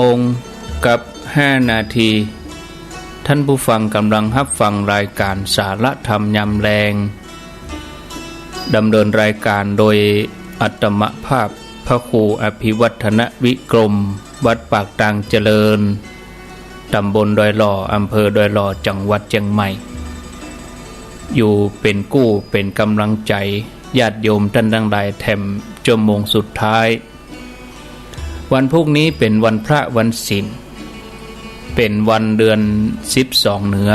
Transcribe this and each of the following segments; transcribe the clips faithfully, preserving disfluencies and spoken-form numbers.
โมงกับห้านาที ท่านผู้ฟังกำลังฮับฟังรายการสาระธรรมยามแลง ดำเนินรายการโดยอาตมาภาพพระครูอภิวัฒนวิกรม วัดปากตางเจริญ ตำบลดอยหล่อ อำเภอดอยหล่อ จังหวัดเจียงใหม่ อยู่เป๋นกู้เป๋นก๋ำลังใจ๋ญาติโยมต้านตังหลายแถมชั่วโมงสุดท้าย วันพูกนี้เป๋นวันพระวันศีล เป๋นวันเดือนสิบสองเหนือ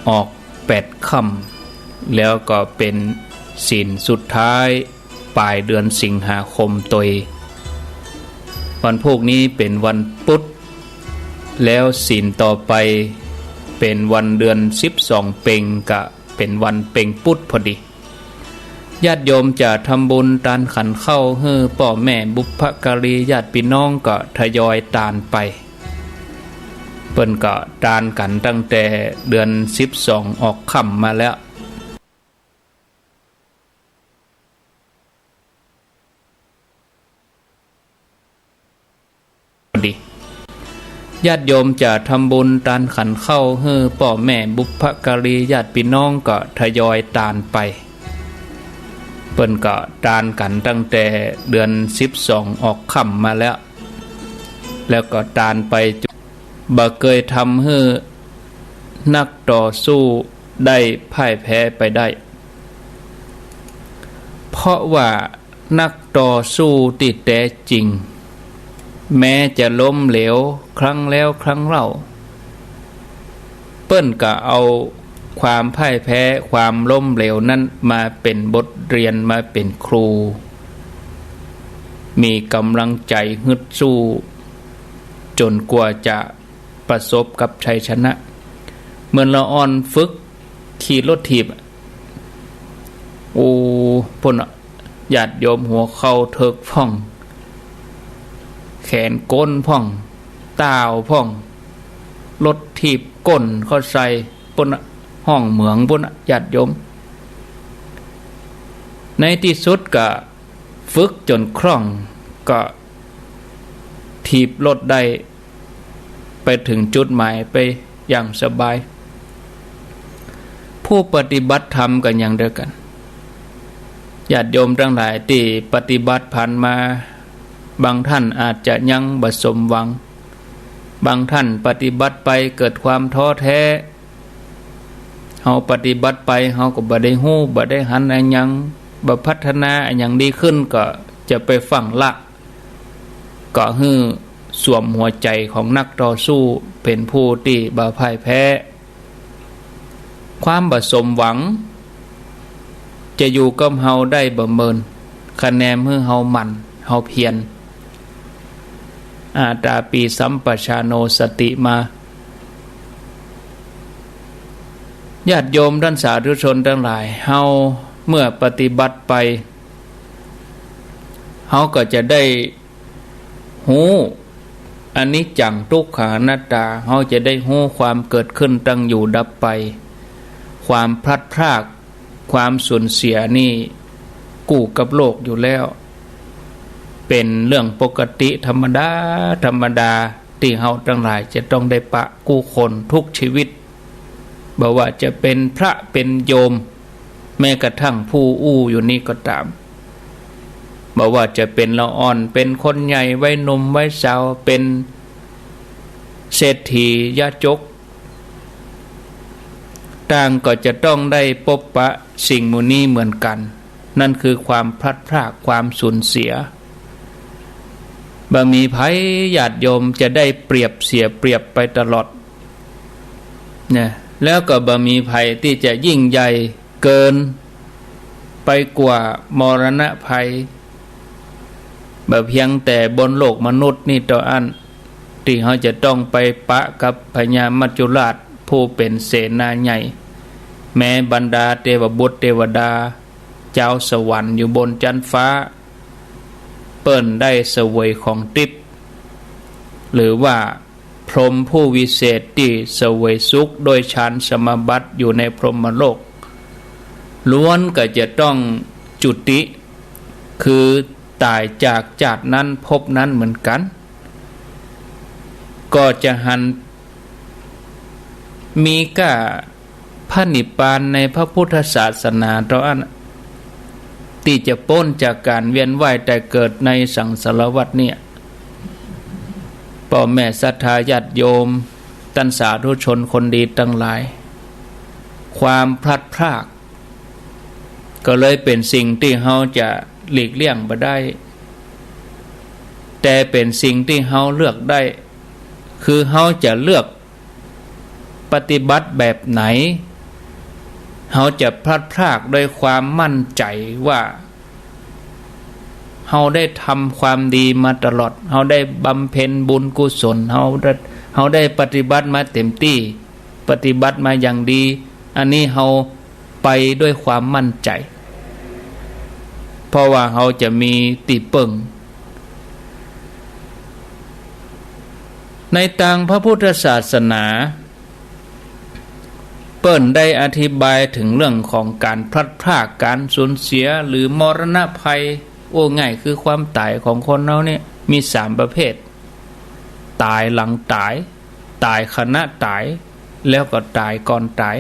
ออกแปดค่ำ แล้วก็เป๋นศีลสุดท้ายป๋ายเดือนสิงหาคมตวย วันพูกนี้เป๋นวันปุ๊ด แล้วศีลต่อไปเป๋นวันเดือนสิบสองเป็ง ก็เป๋นวันเป็งปุ๊ดพอดี ญาติโยมจะทำบุญตานขันข้าวหื้อป้อแม่บุพการีญาติปี้น้องก็ทยอยตานไป เปิ้นก็ตานกั๋นตั้งแต่เดือนสิบสองออกค่ำมาแล้ว ดี ญาติโยมจะทำบุญตานขันข้าวหื้อป้อแม่บุพการีญาติปี้น้องก็ทยอยตานไป เปิ้นก็ตานกั๋นตั้งแต่เดือนสิบสองออกค่ำมาแล้ว แล้วก็ตานไป บ่เกยทำหื้อนักต่อสู้ได้พ่ายแพ้ไปได้ เพราะว่านักต่อสู้ตี้แต๊จริง แม้จะล้มเหลวครั้งแล้วครั้งเล่า เปิ้นก็เอาความพ่ายแพ้ความล้มเหลวนั้นมาเป๋นบทเรียน มาเป๋นครู มีก๋ำลังใจ๋ฮึดสู้ จ๋นกว่าจะประสบกับชัยชนะ เหมือนละอ่อนฝึกขี่รถถีบอะ โอ้ ปู้นอะ ญาติโยม หัวเข่าเถิกพ่อง แขนโก๊นพ่อง ต้าวพ่อง รถถีบก้นเข้าใส่ ปู้นอะ ห้องเหมืองปู้นอะ ญาติโยม ในตี้สุดก็ฝึกจ๋นคล่อง ก็ถีบรถได้ ไปเถิงจุดหมายไปอย่างสบาย ผู้ปฏิบัติธรรมก็อย่างเดียวกั๋น ญาติโยมตังหลายตี้ปฏิบัติผ่านมา บางต้านอาจจะยังบ่สมหวัง บางต้านปฏิบัติไปเกิดความท้อแท้ เฮาปฏิบัติไป เฮาก็บ่ได้ฮู้ บ่ได้หันอะหยัง บ่พัฒนาอะหยังดีขึ้น ก็จะไปฟั่งละ ก็หื้อสวมหัวใจ๋ของนักต่อสู้ เป๋นผู้ตี้บ่พ่ายแพ้ ความบ่สมหวัง จะอยู่กับเฮาได้บ่เมิน คะแนนหื้อเฮาหมั่น เฮาเพียร อาตาปีสัมปชาโน สติมา ญาติโยมต้านสาธุชนตังหลาย เฮาเมื่อปฏิบัติไป เฮาก็จะได้ฮู้อนิจจังทุกขังอนัตตา เฮาจะได้ฮู้ความเกิดขึ้นตั้งอยู่ดับไป ความพลัดพราก ความสูญเสียนี่กู้กับโลกอยู่แล้ว เป๋นเรื่องปกติธรรมดา ธรรมดา ตี้เฮาตังหลายจะต้องได้ปะกู้คนทุกชีวิต บ่ว่าจะเป๋นพระเป๋นโยม แม้กระทั่งผู้อู้อยู่นี่ก็ต๋าม บ่ว่าจะเป๋นละอ่อน เป๋นคนใหญ่ วัยหนุ่ม วัยสาว เป๋นเศรษฐี ยากจน ต่างก็จะต้องได้ปบปะสิ่งหมู่นี้เหมือนกั๋น นั่นคือความพลัดพราก ความสูญเสีย บ่มีใผญาติโยมจะได้เปรียบเสียเปรียบไปตลอด นะ แล้วก็บ่มีใผตี้จะยิ่งใหญ่เกินไปกว่ามรณะภัย บ่เพียงแต่บนโลกมนุษย์นี่เต้าอั้น ตี้เฮาจะต้องไปปะกับพญามัจจุราชผู้เป๋นเสนาใหญ่ แม้บรรดาเตวบุตรเตวดา จาวสวรรค์อยู่บนจั๊นฟ้า เปิ้นได้เสวยของทิพย์ หรือว่าพรหมผู้วิเศษตี้เสวยสุขโดยฌานสมาบัติอยู่ในพรหมโลก ล้วนก็จะต้องจุติ คือต๋ายจากจาตินั้นภพนั้นเหมือนกั๋น ก็จะหันมีก้าพระนิพพานในพระพุทธศาสนาเต้าอั้น ตี้จะป๊นจากก๋านเวียนว่ายต๋ายเกิดในสังสารวัฏเนี่ย ป้อแม่ศรัทธาญาติโยม ต้านสาธุชนคนดีตังหลาย ความพลัดพราก ก็เลยเป๋นสิ่งตี้เฮาจะหลีกเลี่ยงบ่ได้ แต่เป๋นสิ่งตี้เฮาเลือกได้ คือเฮาจะเลือกปฏิบัติแบบไหน เฮาจะพลัดพรากด้วยความมั่นใจ๋ว่า เฮาได้ทำความดีมาตลอด เฮาได้บำเพ็ญบุญกุศล เฮาได้ เฮาได้ปฏิบัติมาเต็มตี้ ปฏิบัติมาอย่างดี อันนี้เฮาไปด้วยความมั่นใจ๋ เพราะว่าเฮาจะมีตี้เปิ้ง ในตางพระพุทธศาสนา เปิ้นได้อธิบายเถิงเรื่องของก๋านพลัดพราก ก๋านสูญเสีย หรือมรณะภัย โอ้ ง่ายคือความต๋ายของคนเฮาเนี่ย มีสามประเภท ต๋ายหลังต๋าย ต๋ายขณะต๋าย แล้วก็ต๋ายก่อนต๋าย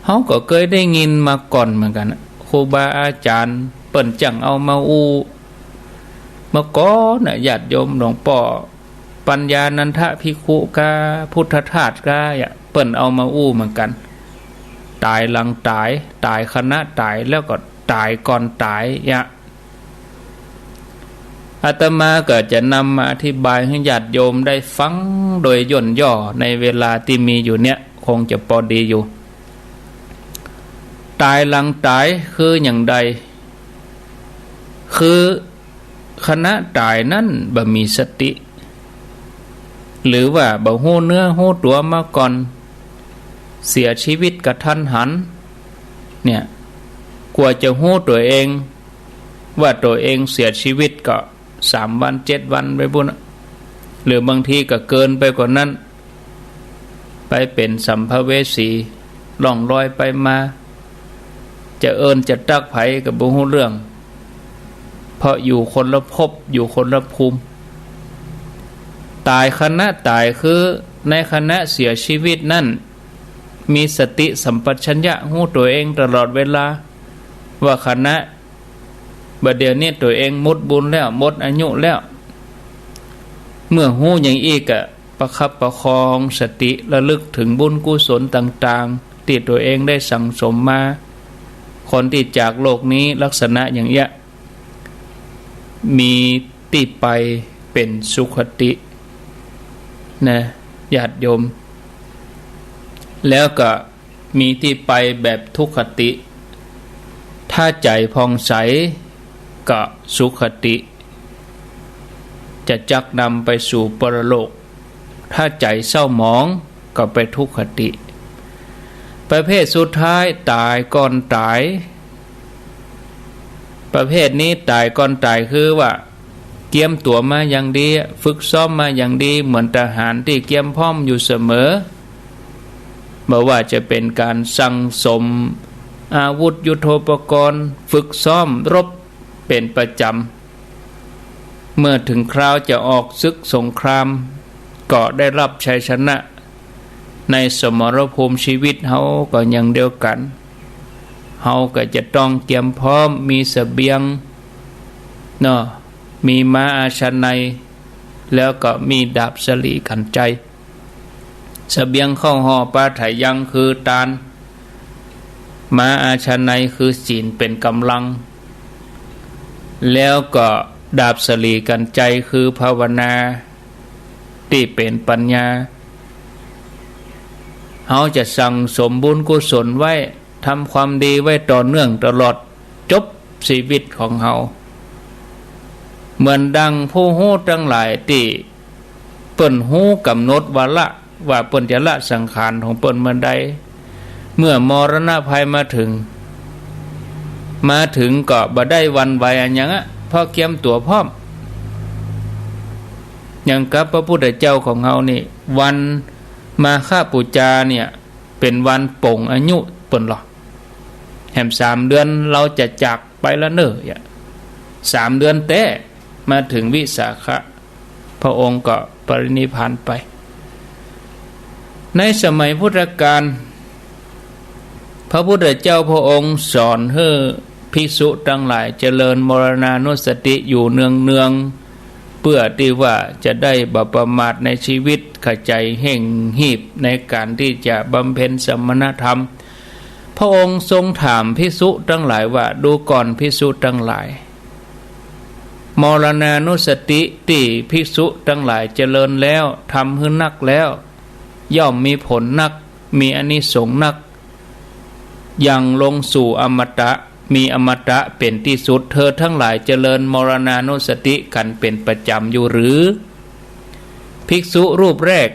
เฮาก็เกยได้ยินมาก่อนเหมือนกั๋น ครูบาอาจ๋ารย์เปิ้นจั้งเอามาอู้ เมื่อก่อนน่ะ ญาติโยมหลวงป้อ ปัญญานันทภิกขุกา พุทธทาสกา เปิ้นเอามาอู้เหมือนกั๋น ต๋ายหลังต๋าย ต๋ายขณะต๋าย แล้วก็ต๋ายก่อนต๋าย อาตมาก็จะนำมาอธิบายหื้อญาติโยมได้ฟังโดยย่นย่อในเวลาตี้มีอยู่เนี่ย คงจะปอดีอยู่ ต๋ายหลังต๋ายคืออย่างใด คือขณะต๋ายนั้นบ่มีสติ หรือว่าบ่ฮู้เนื้อฮู้ตั๋วมาก่อน เสียชีวิตกะทันหัน เนี่ย กว่าจะฮู้ตั๋วเอง ว่าตั๋วเองเสียชีวิตก็สามวันเจ็ดวันไปปู้น หรือบางทีก็เกินไปกว่านั้น ไปเป๋นสัมภเวสี ล่องลอยไปมา จะเอิ้นจะตั๊กใผก็บ่ฮู้เรื่อง เพราะอยู่คนละภพ อยู่คนละภูมิ ต๋ายขณะต๋ายคือในขณะเสียชีวิตนั้น มีสติสัมปชัญญะฮู้ตั๋วเองตลอดเวลา ว่าขณะ บ่าเดี่ยวนี้ตั๋วเองหมดบุญแล้ว หมดอายุแล้ว เมื่อฮู้อย่างอี้ก็ประคับประคองสติระลึกเถิงบุญกุศลต่างๆ ตี้ตั๋วเองได้สั่งสมมา คนตี้จากโลกนี้ลักษณะอย่างเอี้ย มีตี้ไปเป๋นสุคตินะญาติโยม แล้วก็ มีตี้ไปแบบทุคติ ถ้าใจ๋ผ่องใสก็สุคติ จะจักนำไปสู่ปรโลก ถ้าใจ๋เศร้าหมองก็ไปทุคติ ประเภทสุดท้ายต๋ายก่อนต๋าย ประเภทนี้ต๋ายก่อนต๋ายคือว่า เกียมตั๋วมาอย่างดี ฝึกซ้อมมาอย่างดี เหมือนทหารตี้เกียมพร้อมอยู่เสมอ บ่ว่าจะเป๋นก๋านสั่งสมอาวุธยุทโธปกรณ์ ฝึกซ้อมรบเป๋นประจ๋ำ เมื่อเถิงคราวจะออกศึกสงคราม ก็ได้รับชัยชนะ ในสมรภูมิชีวิตเฮาก็อย่างเดียวกั๋น เฮาก็จะต้องเกียมพร้อม มีเสบียงเนาะ มีม้าอาชาเนย์ แล้วก็มีดาบสะหลีกั๋นชัย เสบียงข้าวห่อปาถะยังคือตาน ม้าอาชาเนย์คือศีลเป๋นก๋ำลัง แล้วก็ดาบสะหลีกั๋นชัยคือภาวนา ตี้เป๋นปัญญา เฮาจะสั่งสมบุญกุศลไว้ ทำความดีไว้ต่อเนื่องตลอดจบชีวิตของเฮา เหมือนดังผู้ฮู้ตังหลายตี้เปิ้นฮู้ก๋ำหนดวาระว่าเปิ้นจะละสังขารของเปิ้นเมื่อใด เมื่อมรณะภัยมาเถิง มาเถิงก็บ่ได้หวั่นไหวอะหยังอะ เพราะเกียมตั๋วพร้อม อย่างกับพระพุทธเจ้าของเฮานี่ วันมาฆปูจาเนี่ย เป๋นวันปลงอายุเปิ้นลอ แหมสามเดือนลาวจะจากไปละเน่อ สามเดือนแต๊ มาเถิงวิสาขะ พระองค์ก็ปรินิพพานไป ในสมัยพุทธกาล พระพุทธเจ้าพระองค์สอนหื้อภิกษุตังหลายเจริญมรณานุสติอยู่เนืองๆ เปื้อตี้ว่าจะได้บ่ประมาทในชีวิต ขะใจ๋เฮ่งฮีบในก๋านตี้จะบำเพ็ญสมณธรรม พระองค์ทรงถามภิกษุตังหลายว่า ดูก่อนภิกษุตังหลาย มรณานุสติตี้ภิกษุตังหลายเจริญแล้ว ทำหื้อนักแล้ว ย่อมมีผลนัก มีอานิสงส์นัก ยังลงสู่อมตะ มีอมตะเป๋นตี้สุด เธอตังหลายเจริญมรณานุสติกั๋นเป๋นประจ๋ำอยู่หรือ ภิกษุรูปแรก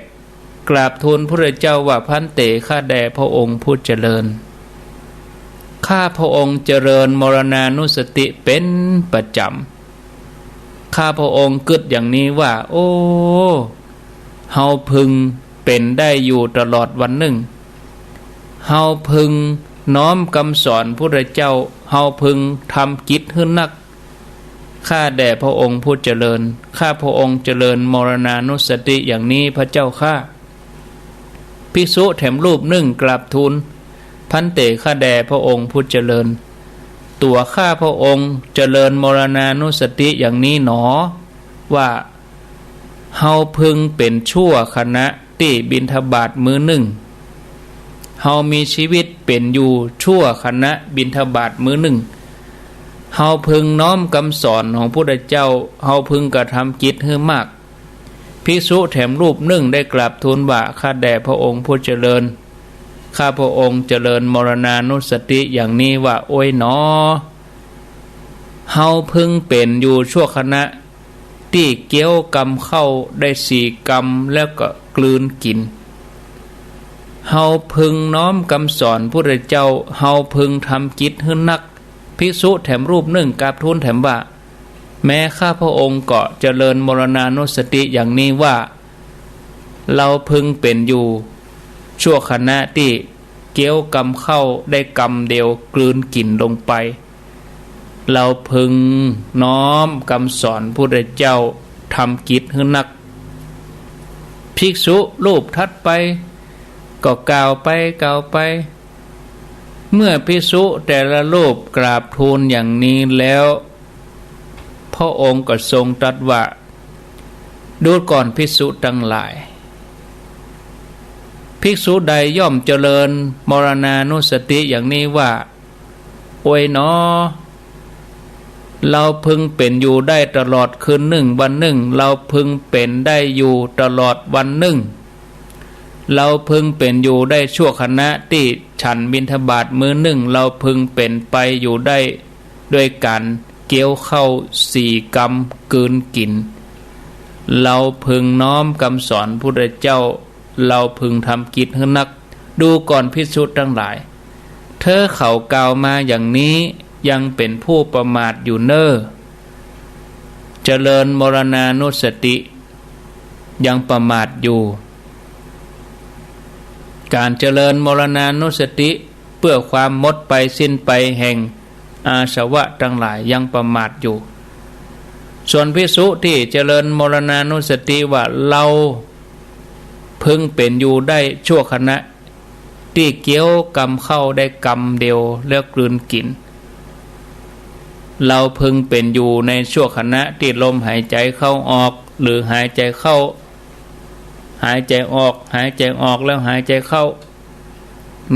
กราบทูลพุทธเจ้าว่า ภันเต ข้าแด่พระองค์ผู้เจริญ ข้าพระองค์เจริญมรณานุสติเป๋นประจ๋ำ ข้าพระองค์กึ๊ดอย่างนี้ว่า โอ้ เฮาพึงเป๋นได้อยู่ตลอดวันนึ่ง เฮาพึงน้อมกำสอนพุทธเจ้า เฮาพึงทำกิจหื้อนัก ข้าแด่พระองค์ผู้เจริญ ข้าพระองค์เจริญมรณานุสติอย่างนี้พระเจ้าข้า ภิกษุแถมรูปนึ่งกราบทูล ภันเต ข้าแด่พระองค์ผู้เจริญ ตั๋วข้าพระองค์เจริญมรณานุสติอย่างนี้หนอ ว่า เฮาพึงเป๋นชั่วขณะตี้บิณฑบาตมื้อนึ่ง เฮามีชีวิตเป๋นอยู่ชั่วขณะบิณฑบาตมื้อนึ่ง เฮาพึงน้อมกำสอนของพุทธเจ้า เฮาพึงกระทำกิจหื้อมาก ภิกษุแถมรูปนึ่งได้กราบทูลว่า ข้าแด่พระองค์ผู้เจริญ ข้าพระองค์เจริญมรณานุสติอย่างนี้ว่า โอ้ยหนอ เฮาพึงเป๋นอยู่ชั่วขณะตี้เคี้ยวกำข้าวได้สี่กำแล้วก็กลืนกิ๋น เฮาพึงน้อมกำสอนพุทธเจ้า เฮาพึงทำกิจหื้อนัก ภิกษุแถมรูปนึ่งกราบทูลแถมว่า แม้ข้าพระองค์ก็เจริญมรณานุสติอย่างนี้ว่า เฮาพึงเป๋นอยู่ชั่วขณะตี้เคี้ยวกำข้าวได้กำเดียวกลืนกิ๋นลงไป เฮาพึงน้อมกำสอนพุทธเจ้าทำกิจหื้อนัก ภิกษุรูปถัดไปก็กล่าวไปกล่าวไป เมื่อภิกษุแต่ละรูปกราบทูลอย่างนี้แล้ว พระองค์ก็ทรงตรัสว่า ดูก่อนภิกษุตังหลาย ภิกษุใดย่อมเจริญมรณานุสติอย่างนี้ว่า โอ้ยหนอ เฮาพึงเป๋นอยู่ได้ตลอดคืนนึ่งวันนึ่ง เฮาพึงเป๋นได้อยู่ตลอดวันนึ่ง เฮาพึงเป๋นอยู่ได้ชั่วขณะตี้ฉันบิณฑบาตมื้อนึ่ง เฮาพึงเป๋นไปอยู่ได้ด้วยก๋านเคี้ยวข้าวสี่กำกลืนกิ๋น เฮาพึงน้อมกำสอนพุทธเจ้า เฮาพึงทำกิจหื้อนัก ดูก่อนภิกษุตังหลาย เธอเขากล่าวมาอย่างนี้ยังเป๋นผู้ประมาทอยู่เน่อ เจริญมรณานุสติยังประมาทอยู่ ก๋านเจริญมรณานุสติเปื้อความหมดไปสิ้นไปแห่งอาสวะตังหลายยังประมาทอยู่ ส่วนภิกษุตี้เจริญมรณานุสติว่า เฮาพึงเป๋นอยู่ได้ชั่วขณะ ตี้เคี้ยวกำข้าวได้กำเดียวแล้วกลืนกิ๋น เฮาพึงเป๋นอยู่ในชั่วขณะตี้ลมหายใจ๋เข้าออก หรือหายใจ๋เข้า หายใจ๋ออก หายใจ๋ออกแล้วหายใจ๋เข้า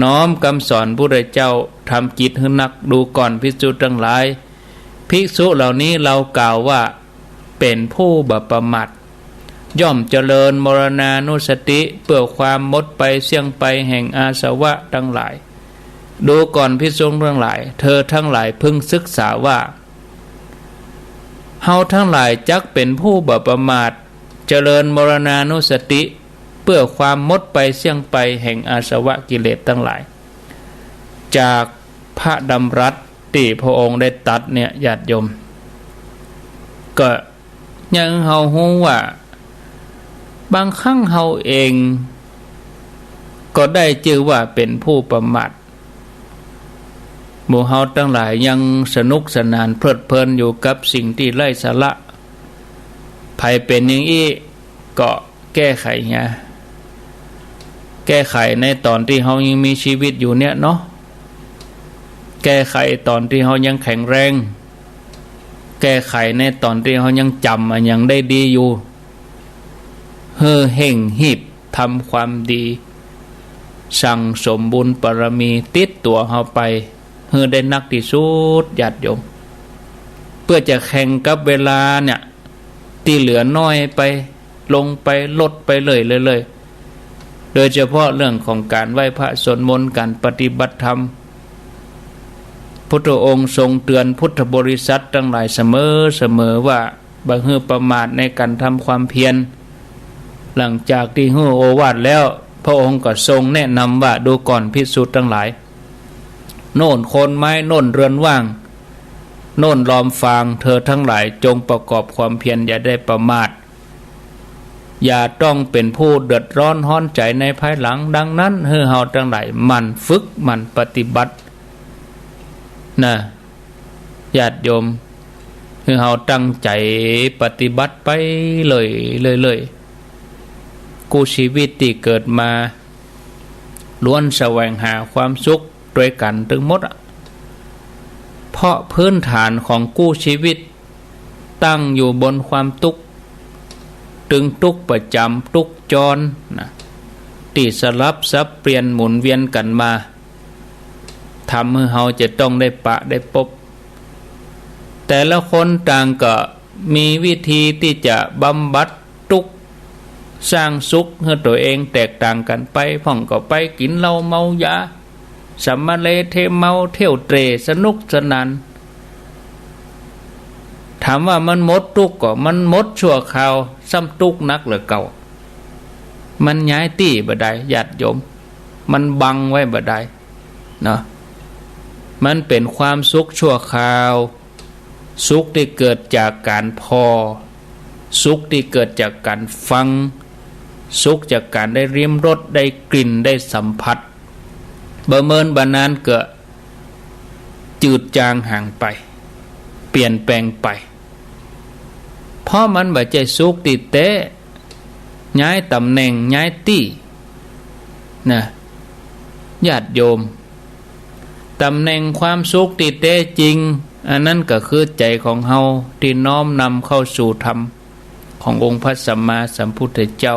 น้อมกำสอนพุทธเจ้าทำกิจหื้อนัก ดูก่อนภิกษุตังหลาย ภิกษุเหล่านี้เฮากล่าวว่า เป๋นผู้บ่ประมาท ย่อมเจริญมรณานุสติเปื้อความหมดไปเสี้ยงไปแห่งอาสวะตังหลาย ดูก่อนภิกษุตังหลาย เธอตังหลายพึงศึกษาว่า เฮาตังหลายจักเป๋นผู้บ่ประมาท เจริญมรณานุสติเปื้อความหมดไปเสี้ยงไปแห่งอาสวะกิเลสตังหลาย จากพระดำรัสตี้พระองค์ได้ตรัสเนี่ย ญาติโยม ก็ ยังหื้อเฮาฮู้ว่า บางครั้งเฮาเองก็ได้จื้อว่าเป๋นผู้ประมาท หมู่เฮาตังหลายยังสนุกสนานเพลิดเพลินอยู่กับสิ่งตี้ไร้สาระ ใผเป๋นอย่างอี้ก็แก้ไขเหีย แก้ไขในต๋อนตี้เฮายังมีจีวิตอยู่เนี่ยเนาะ แก้ไขต๋อนตี้เฮายังแข็งแรง แก้ไขในต๋อนตี้เฮายังจ๋ำอะหยังได้ดีอยู่ หื้อเฮ่งฮีบทำความดี สั่งสมบุญบารมีติดตั๋วเฮาไป หื้อได้นักตี้สุด ญาติโยม เปื้อจะแข่งกับเวลาเนี่ย ตี้เหลือน้อยไป ลงไป ลดไปเรื่อยๆ โดยเฉพาะเรื่องของก๋านไหว้พระสวดมนต์ ก๋านปฏิบัติธรรม พุทธองค์ทรงเตื๋อนพุทธบริษัทตังหลายเสมอๆ ว่า บ่หื้อประมาทในก๋านทำความเพียร หลังจากตี้หื้อโอวาทแล้ว พระองค์ก็ทรงแนะนำว่า ดูก่อนภิกษุตังหลาย โน่นโคนไม้ โน่นเรือนว่าง โน่นลอมฟาง เธอตังหลายจงประกอบความเพียร อย่าได้ประมาท อย่าต้องเป๋นผู้เดือดร้อนฮ้อนใจ๋ในภายหลัง ดังนั้น หื้อเฮาตังหลายหมั่นฝึกหมั่นปฏิบัติ นะ ญาติโยม หื้อเฮาตั้งใจ๋ปฏิบัติไปเรื่อยๆ กู้จีวิตตี้เกิดมา ล้วนแสวงหาความสุขตวยกั๋นตึงหมดอะ เพราะพื้นฐานของกู้จีวิต ตั้งอยู่บนความตุ๊กข์ ตึงตุ๊กข์ประจ๋ำ ตุ๊กข์จรนะ ตี้สลับสับเปลี่ยนหมุนเวียนกั๋นมา ทำหื้อเฮาจะต้องได้ปะได้ปบ แต่ละคนต่างก็มีวิธีตี้จะบำบัดตุ๊กข์ สร้างสุขหื้อตั๋วเองแตกต่างกั๋นไป พ่องก็ไปกิ๋นเหล้าเมายา สำมะเลเทเมา เที่ยวเตร่สนุกสนาน ถามว่ามันหมดตุ๊กข์ก่อ มันหมดชั่วคราว ซ้ำตุ๊กข์หนักเหลือเก่า มันย้ายตี้บ่ได้ ญาติโยม มันบังไว้บ่ได้เนาะ มันเป๋นความสุขชั่วคราว สุขตี้เกิดจากก๋านผ่อ สุขตี้เกิดจากก๋านฟัง สุขจากก๋านได้ลิ้มรส ได้กลิ่น ได้สัมผัส บ่เมินบ่นานก็จืดจางหายไป เปลี่ยนแปลงไป เพราะมันบ่ใจ้สุขตี้แต๊ ย้ายต๋ำแหน่ง ย้ายตี้ นะ ญาติโยม ต๋ำแหน่งความสุขตี้แต๊จริง อันนั้นก็คือใจ๋ของเฮาตี้น้อมนำเข้าสู่ธรรม ขององค์พระสัมมาสัมพุทธเจ้า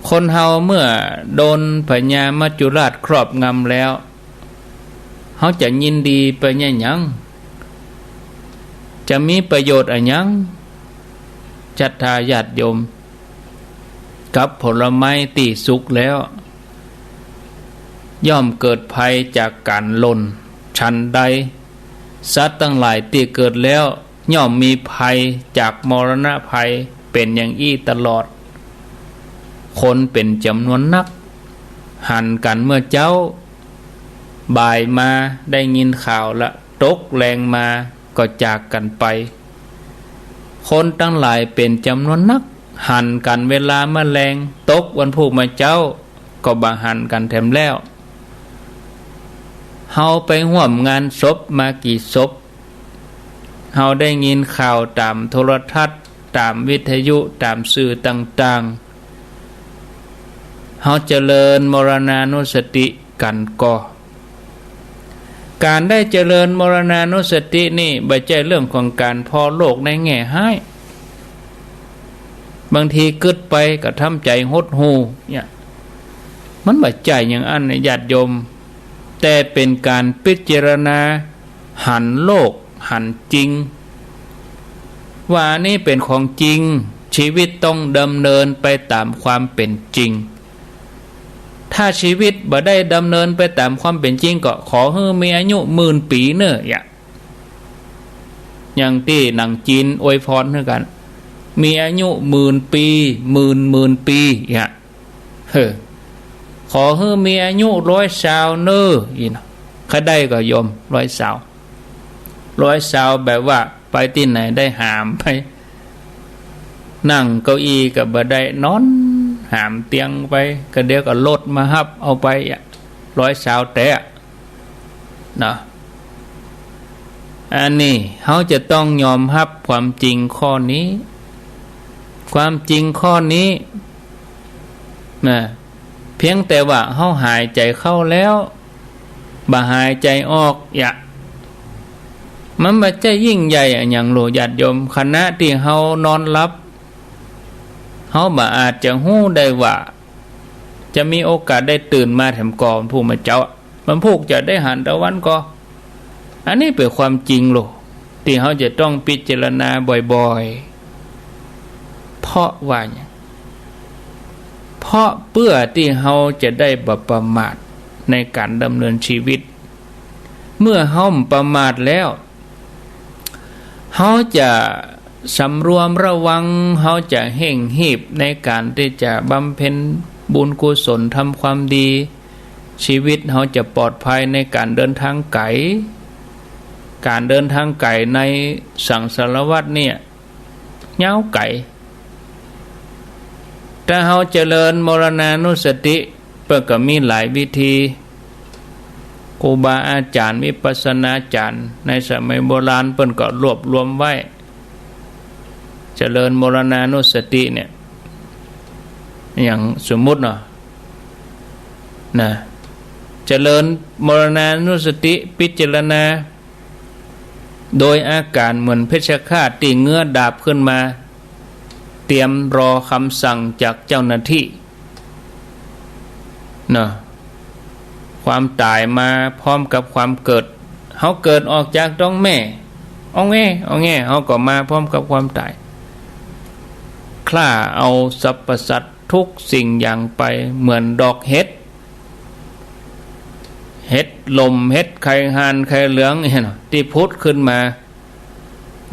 คนเฮาเมื่อโดนพญามัจจุราชครอบงำแล้ว เฮาจะยินดีไปเนี่ยหยัง จะมีประโยชน์อะหยัง ศรัทธาญาติโยม กับผลไม้ตี้สุกแล้ว ย่อมเกิดภัยจากก๋านหล่น ฉันใด สัตว์ตังหลายตี้เกิดแล้ว ย่อมมีภัยจากมรณะภัยเป๋นอย่างอี้ตลอด คนเป๋นจ๋ำนวนนัก หันกั๋นเมื่อเจ๊า บ่ายมาได้ยินข่าวละ ตกแลงมาก็จากกั๋นไป คนตังหลายเป๋นจ๋ำนวนนัก หันกั๋นเวลาเมื่อแลง ตกวันพูกมาเจ๊า ก็บ่หันกั๋นแถมแล้ว เฮาไปฮ่วมงานศพมากี่ศพ เฮาได้ยินข่าวต๋ามโทรทัศน์ ต๋ามวิทยุ ต๋ามสื่อต่างๆ เฮาเจริญมรณานุสติกั๋นก่อ ก๋านได้เจริญมรณานุสตินี่ บ่ใจ้เรื่องของก๋านผ่อโลกในแง่ฮ้าย บางทีกึ๊ดไปก็ทำใจ๋หดหู่เนี่ย มันบ่ใจ้อย่างอั้นนะญาติโยม แต่เป๋นก๋านพิจารณาหันโลกหันจริง ว่าอันนี้เป๋นของจริง ชีวิตต้องดำเนินไปต๋ามความเป๋นจริง ถ้าชีวิตบ่ได้ดำเนินไปต๋ามความเป๋นจริงก็ขอหื้อมีอายุหมื่นปี๋เน่อ อย่างตี้หนังจีนอวยพรหื้อกั๋น มีอายุหมื่นปี๋ หมื่นหมื่นปี๋ เนี่ย เออ ขอหื้อมีอายุร้อยซาวเน่อ อี้เนาะ ใค่ได้ก่อโยม ร้อยซาว ร้อยซาวแบบว่าไปตี้ไหนได้หามไป นั่งเก้าอี้ก็บ่ได้ นอนหามเตียงไป ก็เดี๋ยวก็รถมาฮับเอาไปอะ ร้อยซาวแต๊อะ เนาะ อันนี้เฮาจะต้องยอมฮับความจริงข้อนี้ ความจริงข้อนี้ นะ เพียงแต่ว่าเฮาหายใจ๋เข้าแล้ว บ่หายใจ๋ออก ยะ มันบ่ใจ้ยิ่งใหญ่อะหยังโล ญาติโยม ขณะตี้เฮานอนหลับ เฮาบ่อาจจะฮู้ได้ว่า จะมีโอกาสได้ตื่นมาแถมก่อวันพูกเมื่อเจ๊า วันพูกจะได้หันตะวันก่อ อันนี้เป๋นความจริงโล ตี้เฮาจะต้องพิจารณาบ่อยๆ เพราะว่าหยัง เพราะเปื้อตี้เฮาจะได้บ่ประมาทในก๋านดำเนินชีวิต เมื่อเฮาบ่ประมาทแล้ว เฮาจะสำรวมระวัง เฮาจะเฮ่งฮีบในก๋านตี้จะบำเพ็ญบุญกุศล ทำความดี ชีวิตเฮาจะปลอดภัยในก๋านเดินทางไก๋ ก๋านเดินทางไก๋ในสังสารวัฏเนี่ย ยาวไก๋ ถ้าเฮาเจริญมรณานุสติ เปิ้นก็มีหลายวิธี ครูบาอาจ๋ารย์วิปัสสนาจ๋ารย์ในสมัยโบราณเปิ้นก็รวบรวมไว้ เจริญมรณานุสติเนี่ย อย่างสมมุติเนาะ นะ เจริญมรณานุสติ พิจารณา โดยอาก๋ารเหมือนเพชฌฆาตตี้เงื้อดาบขึ้นมา เตรียมรอกำสั่งจากเจ้าหน้าตี้ เนาะ ความต๋ายมาพร้อมกับความเกิด เฮาเกิดออกจากต๊องแม่ อ้องแอ้ อ้องแอ้ เฮาก็มาพร้อมกับความต๋าย คล้าเอาสรรพสัตว์ทุกสิ่งอย่างไปเหมือนดอกเห็ด เห็ดล่ม เห็ดไข่ห่าน ไข่เหลือง เห็นบ่ ตี้ผุดขึ้นมา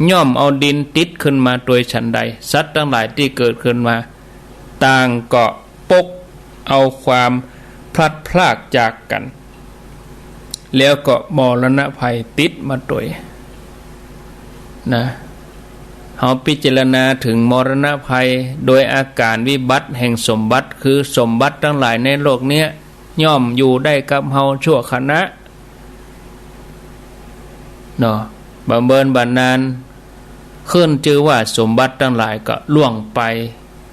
ย่อมเอาดินติดขึ้นมาตวยฉันใด สัตว์ตังหลายตี้เกิดขึ้นมา ต่างก็ปกเอาความพลัดพรากจากกั๋น แล้วก็มรณะภัยติดมาตวย นะ เฮาพิจารณาเถิงมรณะภัยโดยอาก๋ารวิบัติแห่งสมบัติ คือสมบัติตังหลายในโลกเนี้ย ย่อมอยู่ได้กับเฮาชั่วขณะ เนาะ บ่เมินบ่นาน ขึ้นจื้อว่าสมบัติตังหลายก็ล่วงไป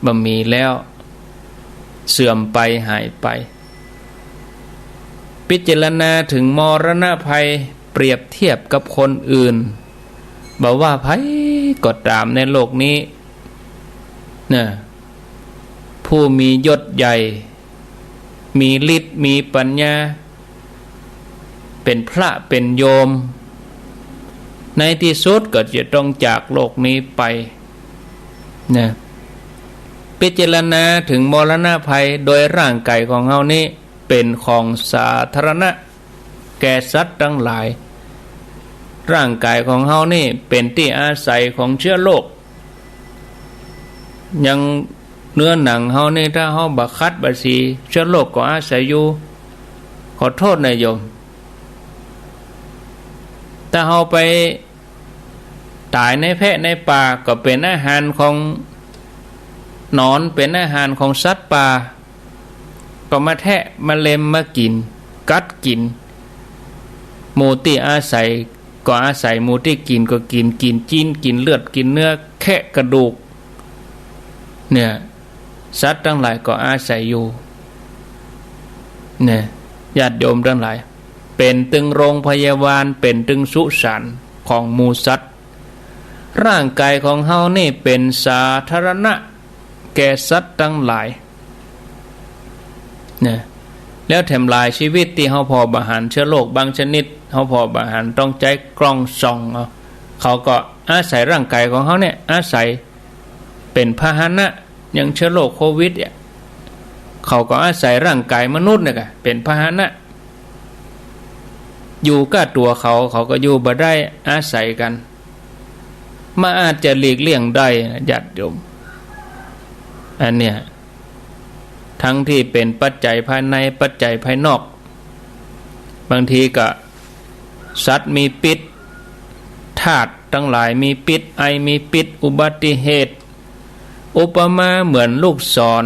บ่มีแล้ว เสื่อมไป หายไป พิจารณาเถิงมรณะภัย เปรียบเทียบกับคนอื่น บ่ว่าใผก็ต๋ามในโลกนี้ นะ ผู้มียศใหญ่ มีฤทธิ์ มีปัญญา เป๋นพระ เป๋นโยม ในตี้สุดก็จะต้องจากโลกนี้ไป นะ พิจารณาเถิงมรณะภัยโดยร่างก๋ายของเฮานี้เป๋นของสาธารณะแก่สัตว์ตังหลาย ร่างก๋ายของเฮานี้เป๋นตี้อาศัยของเจื้อโรค อย่างเนื้อหนังเฮานี่ ถ้าเฮาบ่ขัดบ่สี เจื้อโรคก็อาศัยอยู่ ขอโต้ษนะโยม ถ้าเฮาไปต๋ายในแพะในป่า ก็เป๋นอาหารของหนอน เป๋นอาหารของสัตว์ป่า ก็มาแทะมาเล็มมากิ๋น กัดกิ๋น หมู่ตี้อาศัยก็อาศัย หมู่ตี้กิ๋นก็กิ๋น กิ๋นจิ๊น กิ๋นเลือด กิ๋นเนื้อ แคะกระดูก เนี่ย สัตว์ตังหลายก็อาศัยอยู่ เนี่ย ญาติโยมตังหลาย เป๋นตึงโรงพยาบาล เป๋นตึงสุสานของหมู่สัตว์ ร่างก๋ายของเฮานี่เป๋นสาธารณะแก่สัตว์ตังหลาย นะ แล้วแถมหลายชีวิตตี้เฮาผ่อบ่หัน เจื้อโรคบางชนิด เฮาผ่อบ่หัน ต้องใจ๊กล้องส่องเอา เขาก็อาศัยร่างก๋ายของเฮาเนี่ย อาศัยเป๋นพาหนะ อย่างเจื้อโรคโควิดเนี่ย เขาก็อาศัยร่างก๋ายมนุษย์เนี่ยกะเป๋นพาหนะ อยู่ก้าตั๋วเขา เขาก็อยู่บ่ได้ อาศัยกั๋น บ่อาจจะหลีกเลี่ยงได้นะ ญาติโยม อันเนี่ย ทั้งตี้เป๋นปัจจัยภายใน ปัจจัยภายนอก บางทีก็สัตว์มีพิษ ธาตุตังหลายมีพิษ ไอมีพิษ อุบัติเหตุ อุปมาเหมือนลูกศร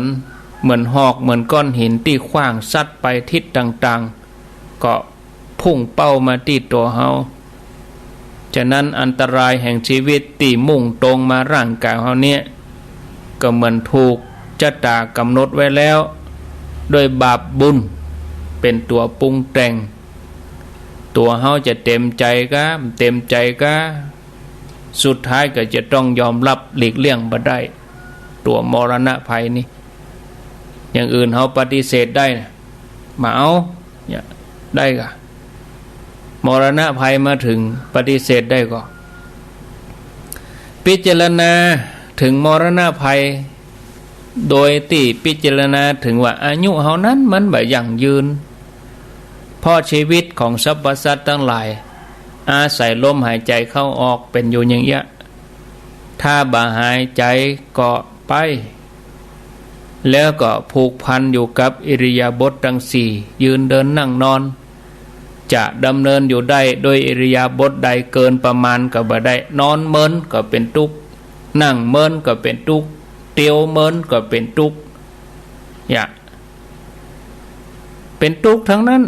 เหมือนหอก เหมือนก้อนหินตี้ขว้างสัตว์ไปทิศต่างๆ ก็ พุ่งเป้ามาตี้ตั๋วเฮา ฉะนั้นอันตรายแห่งชีวิตตี้มุ่งตรงมาร่างก๋ายเฮาเนี่ย ก็เหมือนถูกจะตากำหนดไว้แล้ว ด้วยบาปบุญ เป๋นตั๋วปรุงแต่ง ตั๋วเฮาจะเต๋มใจ๋กา เต๋มใจ๋กา สุดท้ายก็จะต้องยอมฮับ หลีกเลี่ยงบ่ได้ ตั๋วมรณะภัยนี่ อย่างอื่นเฮาปฏิเสธได้นะ บ่เอา เนี่ย ได้กา มรณะภัยมาเถิง ปฏิเสธได้ก่อ พิจารณาเถิงมรณะภัย โดยตี้พิจารณาเถิงว่าอายุเฮานั้นมันบ่ยั่งยืน เพราะชีวิตของสรรพสัตว์ตังหลาย อาศัยลมหายใจ๋เข้าออกเป๋นอยู่อย่างเยียะ ถ้าบ่หายใจ๋ก็ไป แล้วก็ผูกพันอยู่กับอิริยาบถตังสี่ ยืนเดินนั่งนอน จะดำเนินอยู่ได้ด้วยอิริยาบถใดเกินประมาณก็บ่ได้ นอนเมินก็เป๋นตุ๊กข์ นั่งเมินก็เป๋นตุ๊กข์ เตียวเมินก็เป๋นตุ๊กข์ เนี่ย เป๋นตุ๊กข์ตังนั้น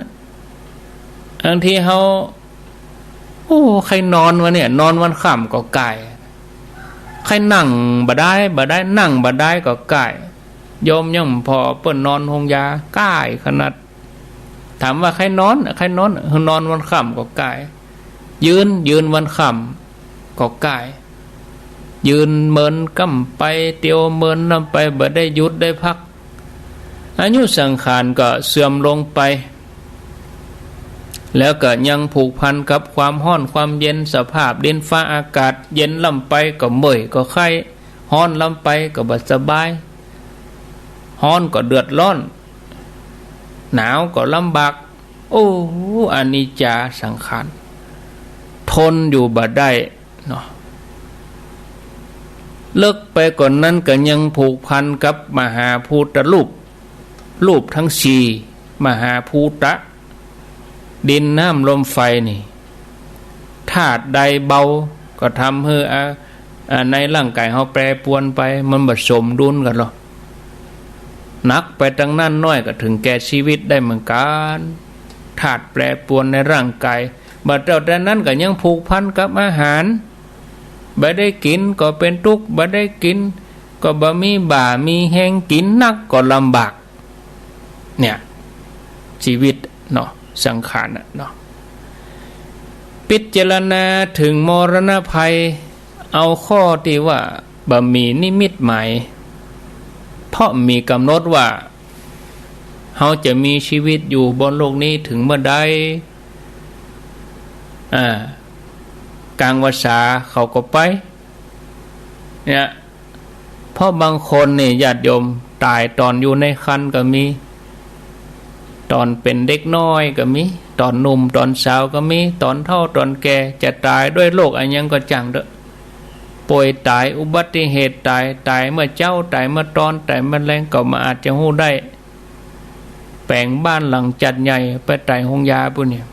บางทีเฮา โอ้ ใค่นอนวะเนี่ย นอนวันค่ำก็ก้าย ใค่นั่งบ่ได้ บ่ได้ นั่งบ่ได้ก็ก้าย โยมยังผ่อเปิ้นนอนโฮงยา ก้ายขนาด ถามว่าใค่นอน ใค่นอน นอนวันค่ำก็ก้าย ยืน ยืนวันค่ำก็ก้าย ยืนเมินก้ำไป เตียวเมินล้ำไป บ่ได้หยุดได้พัก อายุสังขารก็เสื่อมลงไป แล้วก็ยังผูกพันกับความฮ้อนความเย็น สภาพดินฟ้าอากาศ เย็นล้ำไปก็เมื่อยก็ไข้ ฮ้อนล้ำไปก็บ่สบาย ฮ้อนก็เดือดร้อน หนาวก็ลำบาก โอ้ อนิจจาสังขาร ทนอยู่บ่ได้เนาะ เลิกไปกว่านั้นก็ยังผูกพันกับมหาภูตรูป รูปตังสี่ มหาภูตะ ดินน้ำลมไฟนี่ ธาตุใดเบาก็ทำหื้อ อ่า อ่า ในร่างกายเฮาแปรปรวนไป มันบ่สมดุลกั๋นหรอก หนักไปตังนั้นน้อยก็เถิงแก่ชีวิตได้เหมือนกั๋น ธาตุแปรปรวนในร่างกาย บ่าเต้าแต่นั้นก็ยังผูกพันกับอาหาร บ่ได้กิ๋นก็เป๋นตุ๊กข์ บ่ได้กิ๋นก็บ่มีบ่ามีแฮง กิ๋นนักก็ลำบาก เนี่ย ชีวิตเนาะ สังขารน่ะเนาะ พิจารณาเถิงมรณะภัย เอาข้อตี้ว่าบ่มีนิมิตหมาย เพราะมีก๋ำหนดว่า เฮาจะมีชีวิตอยู่บนโลกนี้เถิงเมื่อใด อ่า ก๋างพรรษาเขาก็ไป เนี่ย เพราะบางคนนี่ญาติโยม ต๋ายต๋อนอยู่ในครรภ์ก็มี ต๋อนเป๋นเด็กน้อยก็มี ต๋อนหนุ่มต๋อนสาวก็มี ต๋อนเฒ่าต๋อนแก่ จะต๋ายด้วยโรคอะหยังก็จ้างเต๊อะ ป่วยต๋าย อุบัติเหตุต๋าย ต๋ายเมื่อเจ๊า ต๋ายเมื่อตอน ต๋ายเมื่อแลง ก็บ่อาจจะฮู้ได้ แป๋งบ้านหลังจัดใหญ่ ไปต๋ายโฮงยาปู้นเนี่ย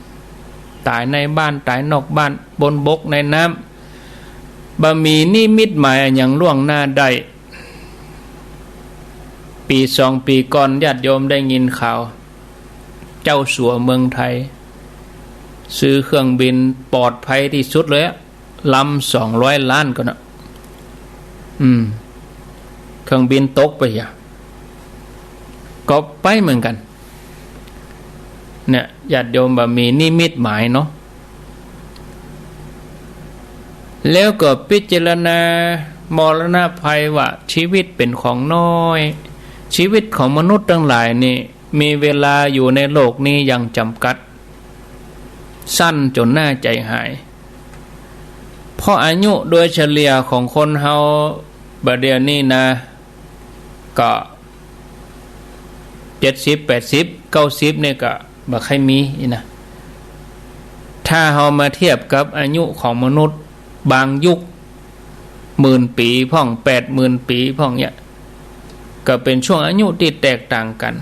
ต๋ายในบ้าน ต๋ายนอกบ้าน บนบกในน้ำ บ่มีนิมิตหมายอะหยังล่วงหน้าได้ ปี๋สองปี๋ก่อน ญาติโยมได้ยินข่าว เจ้าสัวเมืองไทย ซื้อเครื่องบินปลอดภัยตี้สุดเลยอะ ลำสองร้อยล้านก่อเนาะ อืม เครื่องบินตกไปอะ ก็ไปเหมือนกั๋น เนี่ย ญาติโยมบ่มีนิมิตหมายเนาะ แล้วก็พิจารณามรณะภัยว่าชีวิตเป๋นของน้อย ชีวิตของมนุษย์ตังหลายนี่ มีเวลาอยู่ในโลกนี้อย่างจ๋ำกัด สั้นจ๋นหน้าใจ๋หาย เพราะอายุโดยเฉลี่ยของคนเฮาบ่าเดี่ยวนี้นะ ก็เจ็ดสิบ แปดสิบ เก้าสิบ เนี่ยก็บ่ใค่มีอี้นะ ถ้าเฮามาเทียบกับอายุของมนุษย์บางยุค หมื่นปี๋พ่อง แปดหมื่นปี๋พ่องเนี่ย ก็เป๋นช่วงอายุตี้แตกต่างกั๋น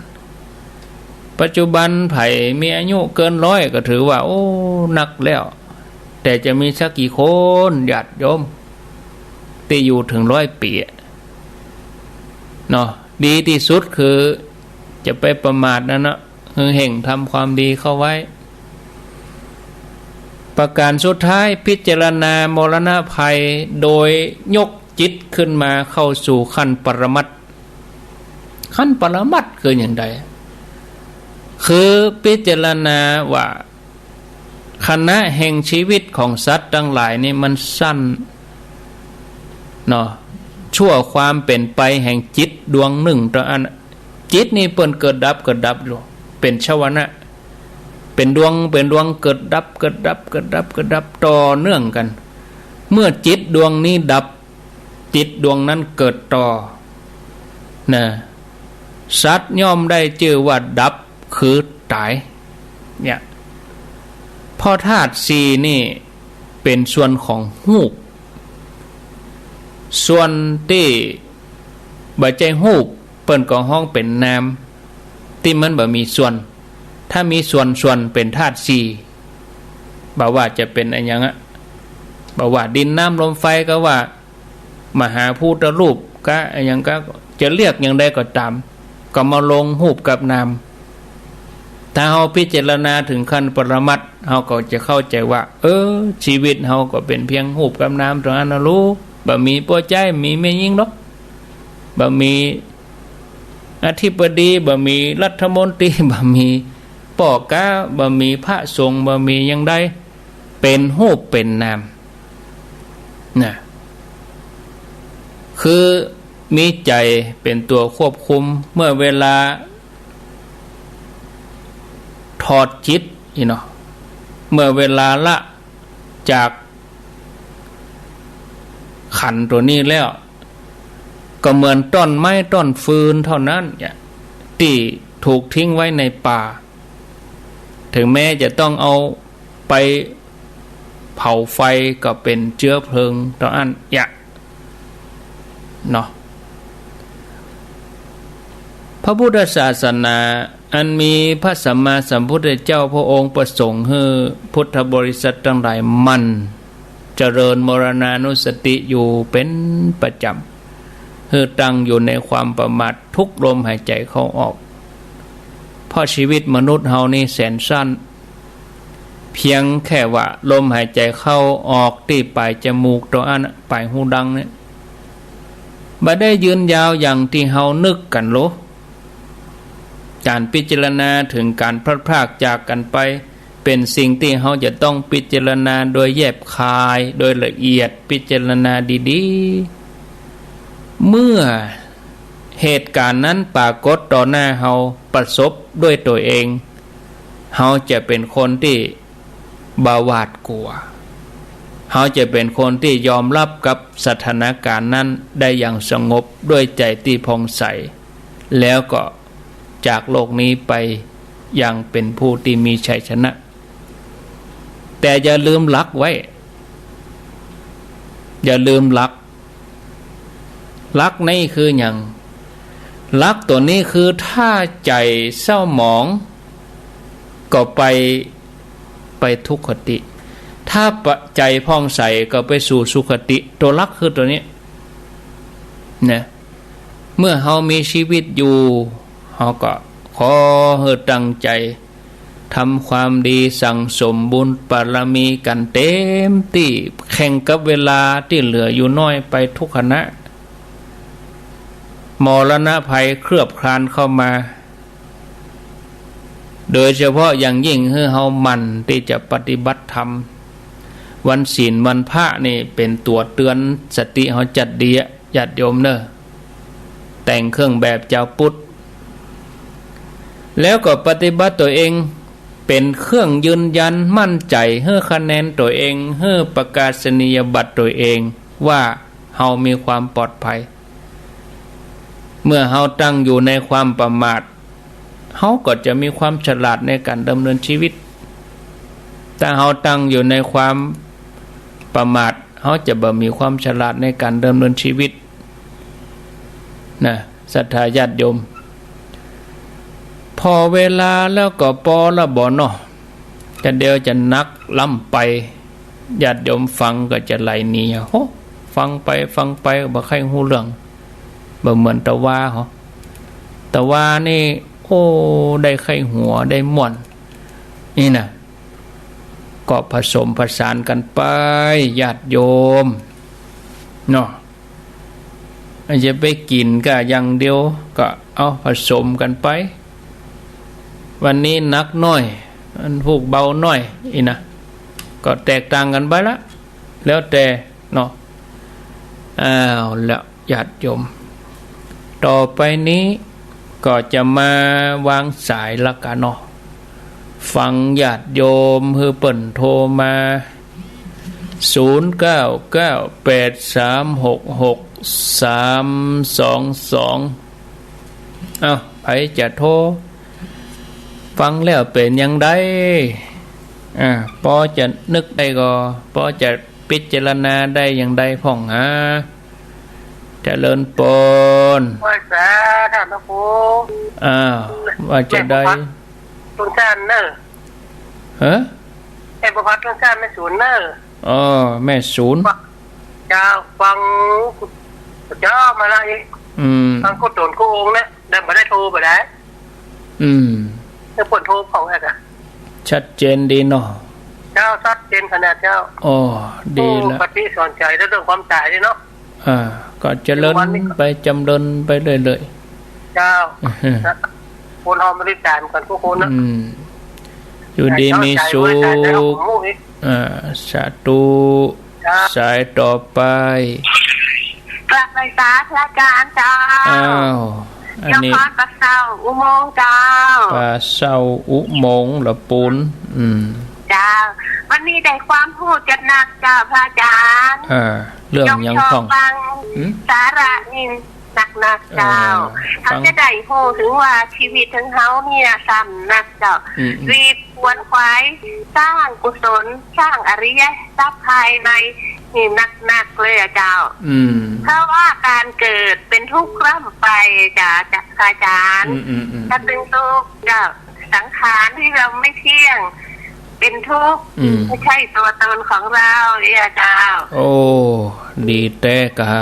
ปัจจุบันใผมีอายุเกินร้อยก็ถือว่า โอ้ นักแล้ว แต่จะมีสักกี่คน ญาติโยม ตี้อยู่เถิงร้อยปี๋อะ เนาะ ดีตี้สุดคือจะไปประมาทนั่นนะ เฮ่งๆ ทำความดีเข้าไว้ ประการสุดท้าย พิจารณามรณะภัยโดยยกจิตขึ้นมาเข้าสู่ขั้นปรมัตถ์ ขั้นปรมัตถ์คืออย่างใด คือพิจารณาว่าขณะแห่งชีวิตของสัตว์ตังหลายนี่มันสั้นเนาะ ชั่วความเป๋นไปแห่งจิตดวงนึ่งเต้าอั้น จิตนี่เปิ้นเกิดดับเกิดดับอยู่ เป๋นชวนะ เป๋นดวง เป๋นดวงเกิดดับ เกิดดับ เกิดดับ เกิดดับต่อเนื่องกั๋น เมื่อจิตดวงนี้ดับ จิตดวงนั้นเกิดต่อ นะ สัตว์ย่อมได้จื้อว่าดับ คือต๋าย เนี่ย เพราะธาตุสี่นี่เป๋นส่วนของฮูป ส่วนตี้บ่ใจ้ฮูป เปิ้นก็ฮ้องเป๋นนาม ตี้มันบ่มีส่วน ถ้ามีส่วน ส่วนเป๋นธาตุสี่ บ่ว่าจะเป๋นอะหยังอะ บ่ว่าดินน้ำลมไฟก็ว่า มหาภูตรูปกะอะหยังกะ จะเรียกอย่างใดก็ต๋าม ก็มาลงฮูปกับนาม ถ้าเฮาพิจารณาเถิงขั้นปรมัตถ์ เฮาก็จะเข้าใจ๋ว่า เออ ชีวิตเฮาก็เป๋นเพียงฮูปกับนามเต้าอั้นนะลูก บ่มีป้อจาย บ่มีแม่ญิงดอก บ่มีอธิบดี บ่มีรัฐมนตรี บ่มีป้อกา บ่มีพระสงฆ์ บ่มีอย่างใด เป๋นฮูปเป๋นนาม นะ คือมีใจ๋เป๋นตั๋วควบคุม เมื่อเวลาถอดจิตนี่เนาะ เมื่อเวลาละจากขันธ์ตั๋วนี้แล้ว ก็เหมือนต้นไม้ต้นฟืนเต้าอั้นเนี่ย ตี้ถูกทิ้งไว้ในป่า เถิงแม้จะต้องเอาไปเผาไฟก็เป๋นเจื๊อเพลิงเต้าอั้นเนี่ย เนาะ พระพุทธศาสนาอันมีพระสัมมาสัมพุทธเจ้าพระองค์ประสงค์หื้อพุทธบริษัทตังหลายหมั่นเจริญมรณานุสติอยู่เป๋นประจ๋ำ หื้อตั้งอยู่ในความประมาททุกลมหายใจ๋เข้าออก เพราะชีวิตมนุษย์เฮานี่แสนสั้น เพียงแค่ว่าลมหายใจ๋เข้าออกตี้ป๋ายจมูกเต้าอั้น ป๋ายฮูดังเนี่ย บ่ได้ยืนยาวอย่างตี้เฮานึกกั๋นโล ก๋านพิจารณาเถิงก๋านพลัดพรากจากกั๋นไป เป๋นสิ่งตี้เฮาจะต้องพิจารณาโดยแยบคาย โดยละเอียด พิจารณาดีๆ เมื่อเหตุก๋ารณ์นั้นปรากฏต่อหน้าเฮา ประสบด้วยตั๋วเอง เฮาจะเป๋นคนตี้บ่หวาดกั๋ว เฮาจะเป๋นคนตี้ยอมฮับกับสถานก๋ารณ์นั้นได้อย่างสงบ ด้วยใจ๋ตี้ผ่องใส แล้วก็จากโลกนี้ไปอย่างเป๋นผู้ตี้มีชัยชนะ แต่อย่าลืมหลักไว้ อย่าลืมหลัก หลักนี่คือหยัง หลักตั๋วนี้คือถ้าใจ๋เศร้าหมองก็ไป ไปทุกขติ ถ้าใจ๋ผ่องใสก็ไปสู่สุขติ ตั๋วหลักคือตั๋วนี้ นะ เมื่อเฮามีชีวิตอยู่ เฮาก็ขอหื้อตั้งใจ๋ ทำความดีสั่งสมบุญบารมีกั๋นเต๋มตี้ แข่งกับเวลาตี้เหลืออยู่น้อยไปทุกขณะ มรณะภัยเคลือบคลานเข้ามา โดยเฉพาะอย่างยิ่งหื้อเฮาหมั่นตี้จะปฏิบัติธรรม วันศีลวันพระนี่เป๋นตั๋วเตื๋อนสติเฮาจัดดีอะ ญาติโยมเน่อ แต่งเครื่องแบบจาวพุทธ แล้วก็ปฏิบัติตั๋วเอง เป๋นเครื่องยืนยันมั่นใจ๋ หื้อคะแนนตั๋วเอง หื้อประกาศนียบัตรตั๋วเอง ว่าเฮามีความปลอดภัย เมื่อเฮาตั้งอยู่ในความประมาท เฮาก็จะมีความฉลาดในก๋านดำเนินชีวิต ถ้าเฮาตั้งอยู่ในความประมาท เฮาจะบ่มีความฉลาดในก๋านดำเนินชีวิต นะ ศรัทธาญาติโยม ผ่อเวลาแล้วก็ปอละบ่เนาะ จะเดียวจะนักล้ำไป ญาติโยมฟังก็จะไหลหนี โห ฟังไปฟังไปบ่ใค่ฮู้เรื่อง บ่เหมือนตะวาเหาะ ตะวานี่ โอ้ ได้ใค่หัว ได้ม่วน นี่นะ ก็ผสมผสานกั๋นไป ญาติโยม เนาะ อย่าไปกิ๋นก้าอย่างเดียว ก็เอาผสมกั๋นไป วันนี้หนักหน้อย อันพูกเบาหน้อย อี้นะ ก็แตกต่างกั๋นไปละ แล้วแต่เนาะ เอาละ ญาติโยม ต่อไปนี้ก็จะมาวางสายละกั๋นเนาะ ฟังญาติโยมหื้อเปิ้นโทรมา ศูนย์เก้าเก้าแปดสามหกหกสามสองสอง เอ้า ใผจะโทร ฟังแล้วเป๋นอย่างใด อ่า ปอจะนึกได้ก่อ ปอจะพิจารณาได้อย่างใดพ่องหา เจริญปอน ไหว้สาท่านพระครู อ้าว ว่าจะได้ แม่ประภัส ทุนชาติเน่อ ฮะ แม่ประภัส ทุนชาติ แม่ศูนย์เน่อ อ๋อ แม่ศูนย์ เจ้า ฟัง เจ้ามาละอีก อืม ฟังกู้ต๋นกู้องค์นะ แต่บ่ได้โทรไปได้ อืม แต่เปิ้นโทรเข้าแอดอะ ชัดเจนดีเนาะ เจ้า ชัดเจนขนาดเจ้า อ๋อ ดีละ โอ้ ปฏิสอนใจเรื่องความต๋ายนี่เนาะ อ่า ก็เจริญไป จำเริญไปเรื่อยๆ เจ้า อือฮึ คนเฮาบ่ได้ต๋ายเหมือนกั๋นกู้คนนะ อืม อยู่ดีมีสุข อ่า สาธุ เจ้า สายต่อไป กราบไหว้สาพระอาจารย์เจ้า อ้าว อันนี้ ยมพรป่าเศร้าอุโมงค์เจ้า ป่าเศร้าอุโมงค์ละปูน อืม เจ้า วันนี้ได้ความฮู้จัดหนักเจ้าพระอาจารย์ อ่า เรื่องหยังพ่อง ยมชอบฟัง หืม สาระนี่หนักๆ เจ้า เออ เขาจะได้ฮู้เถิงว่าชีวิตของเฮาเนี่ยสั้นนักเจ้า อืมๆ รีบขวนขวายสร้างกุศล สร้างอริยทรัพย์ภายในนี่หนักๆ เลยอะเจ้า อืม เพราะว่าก๋านเกิดเป๋นทุกข์ร่ำไปจ้ะ จ้ะ พระอาจารย์ อืมๆๆ ถ้าเป๋นทุกข์เจ้า สังขารที่เราไม่เที่ยง เป๋นทุกข์ อืม ไม่ใช่ตัวตนของเราเนี่ยเจ้า โอ้ ดีแต๊ก่า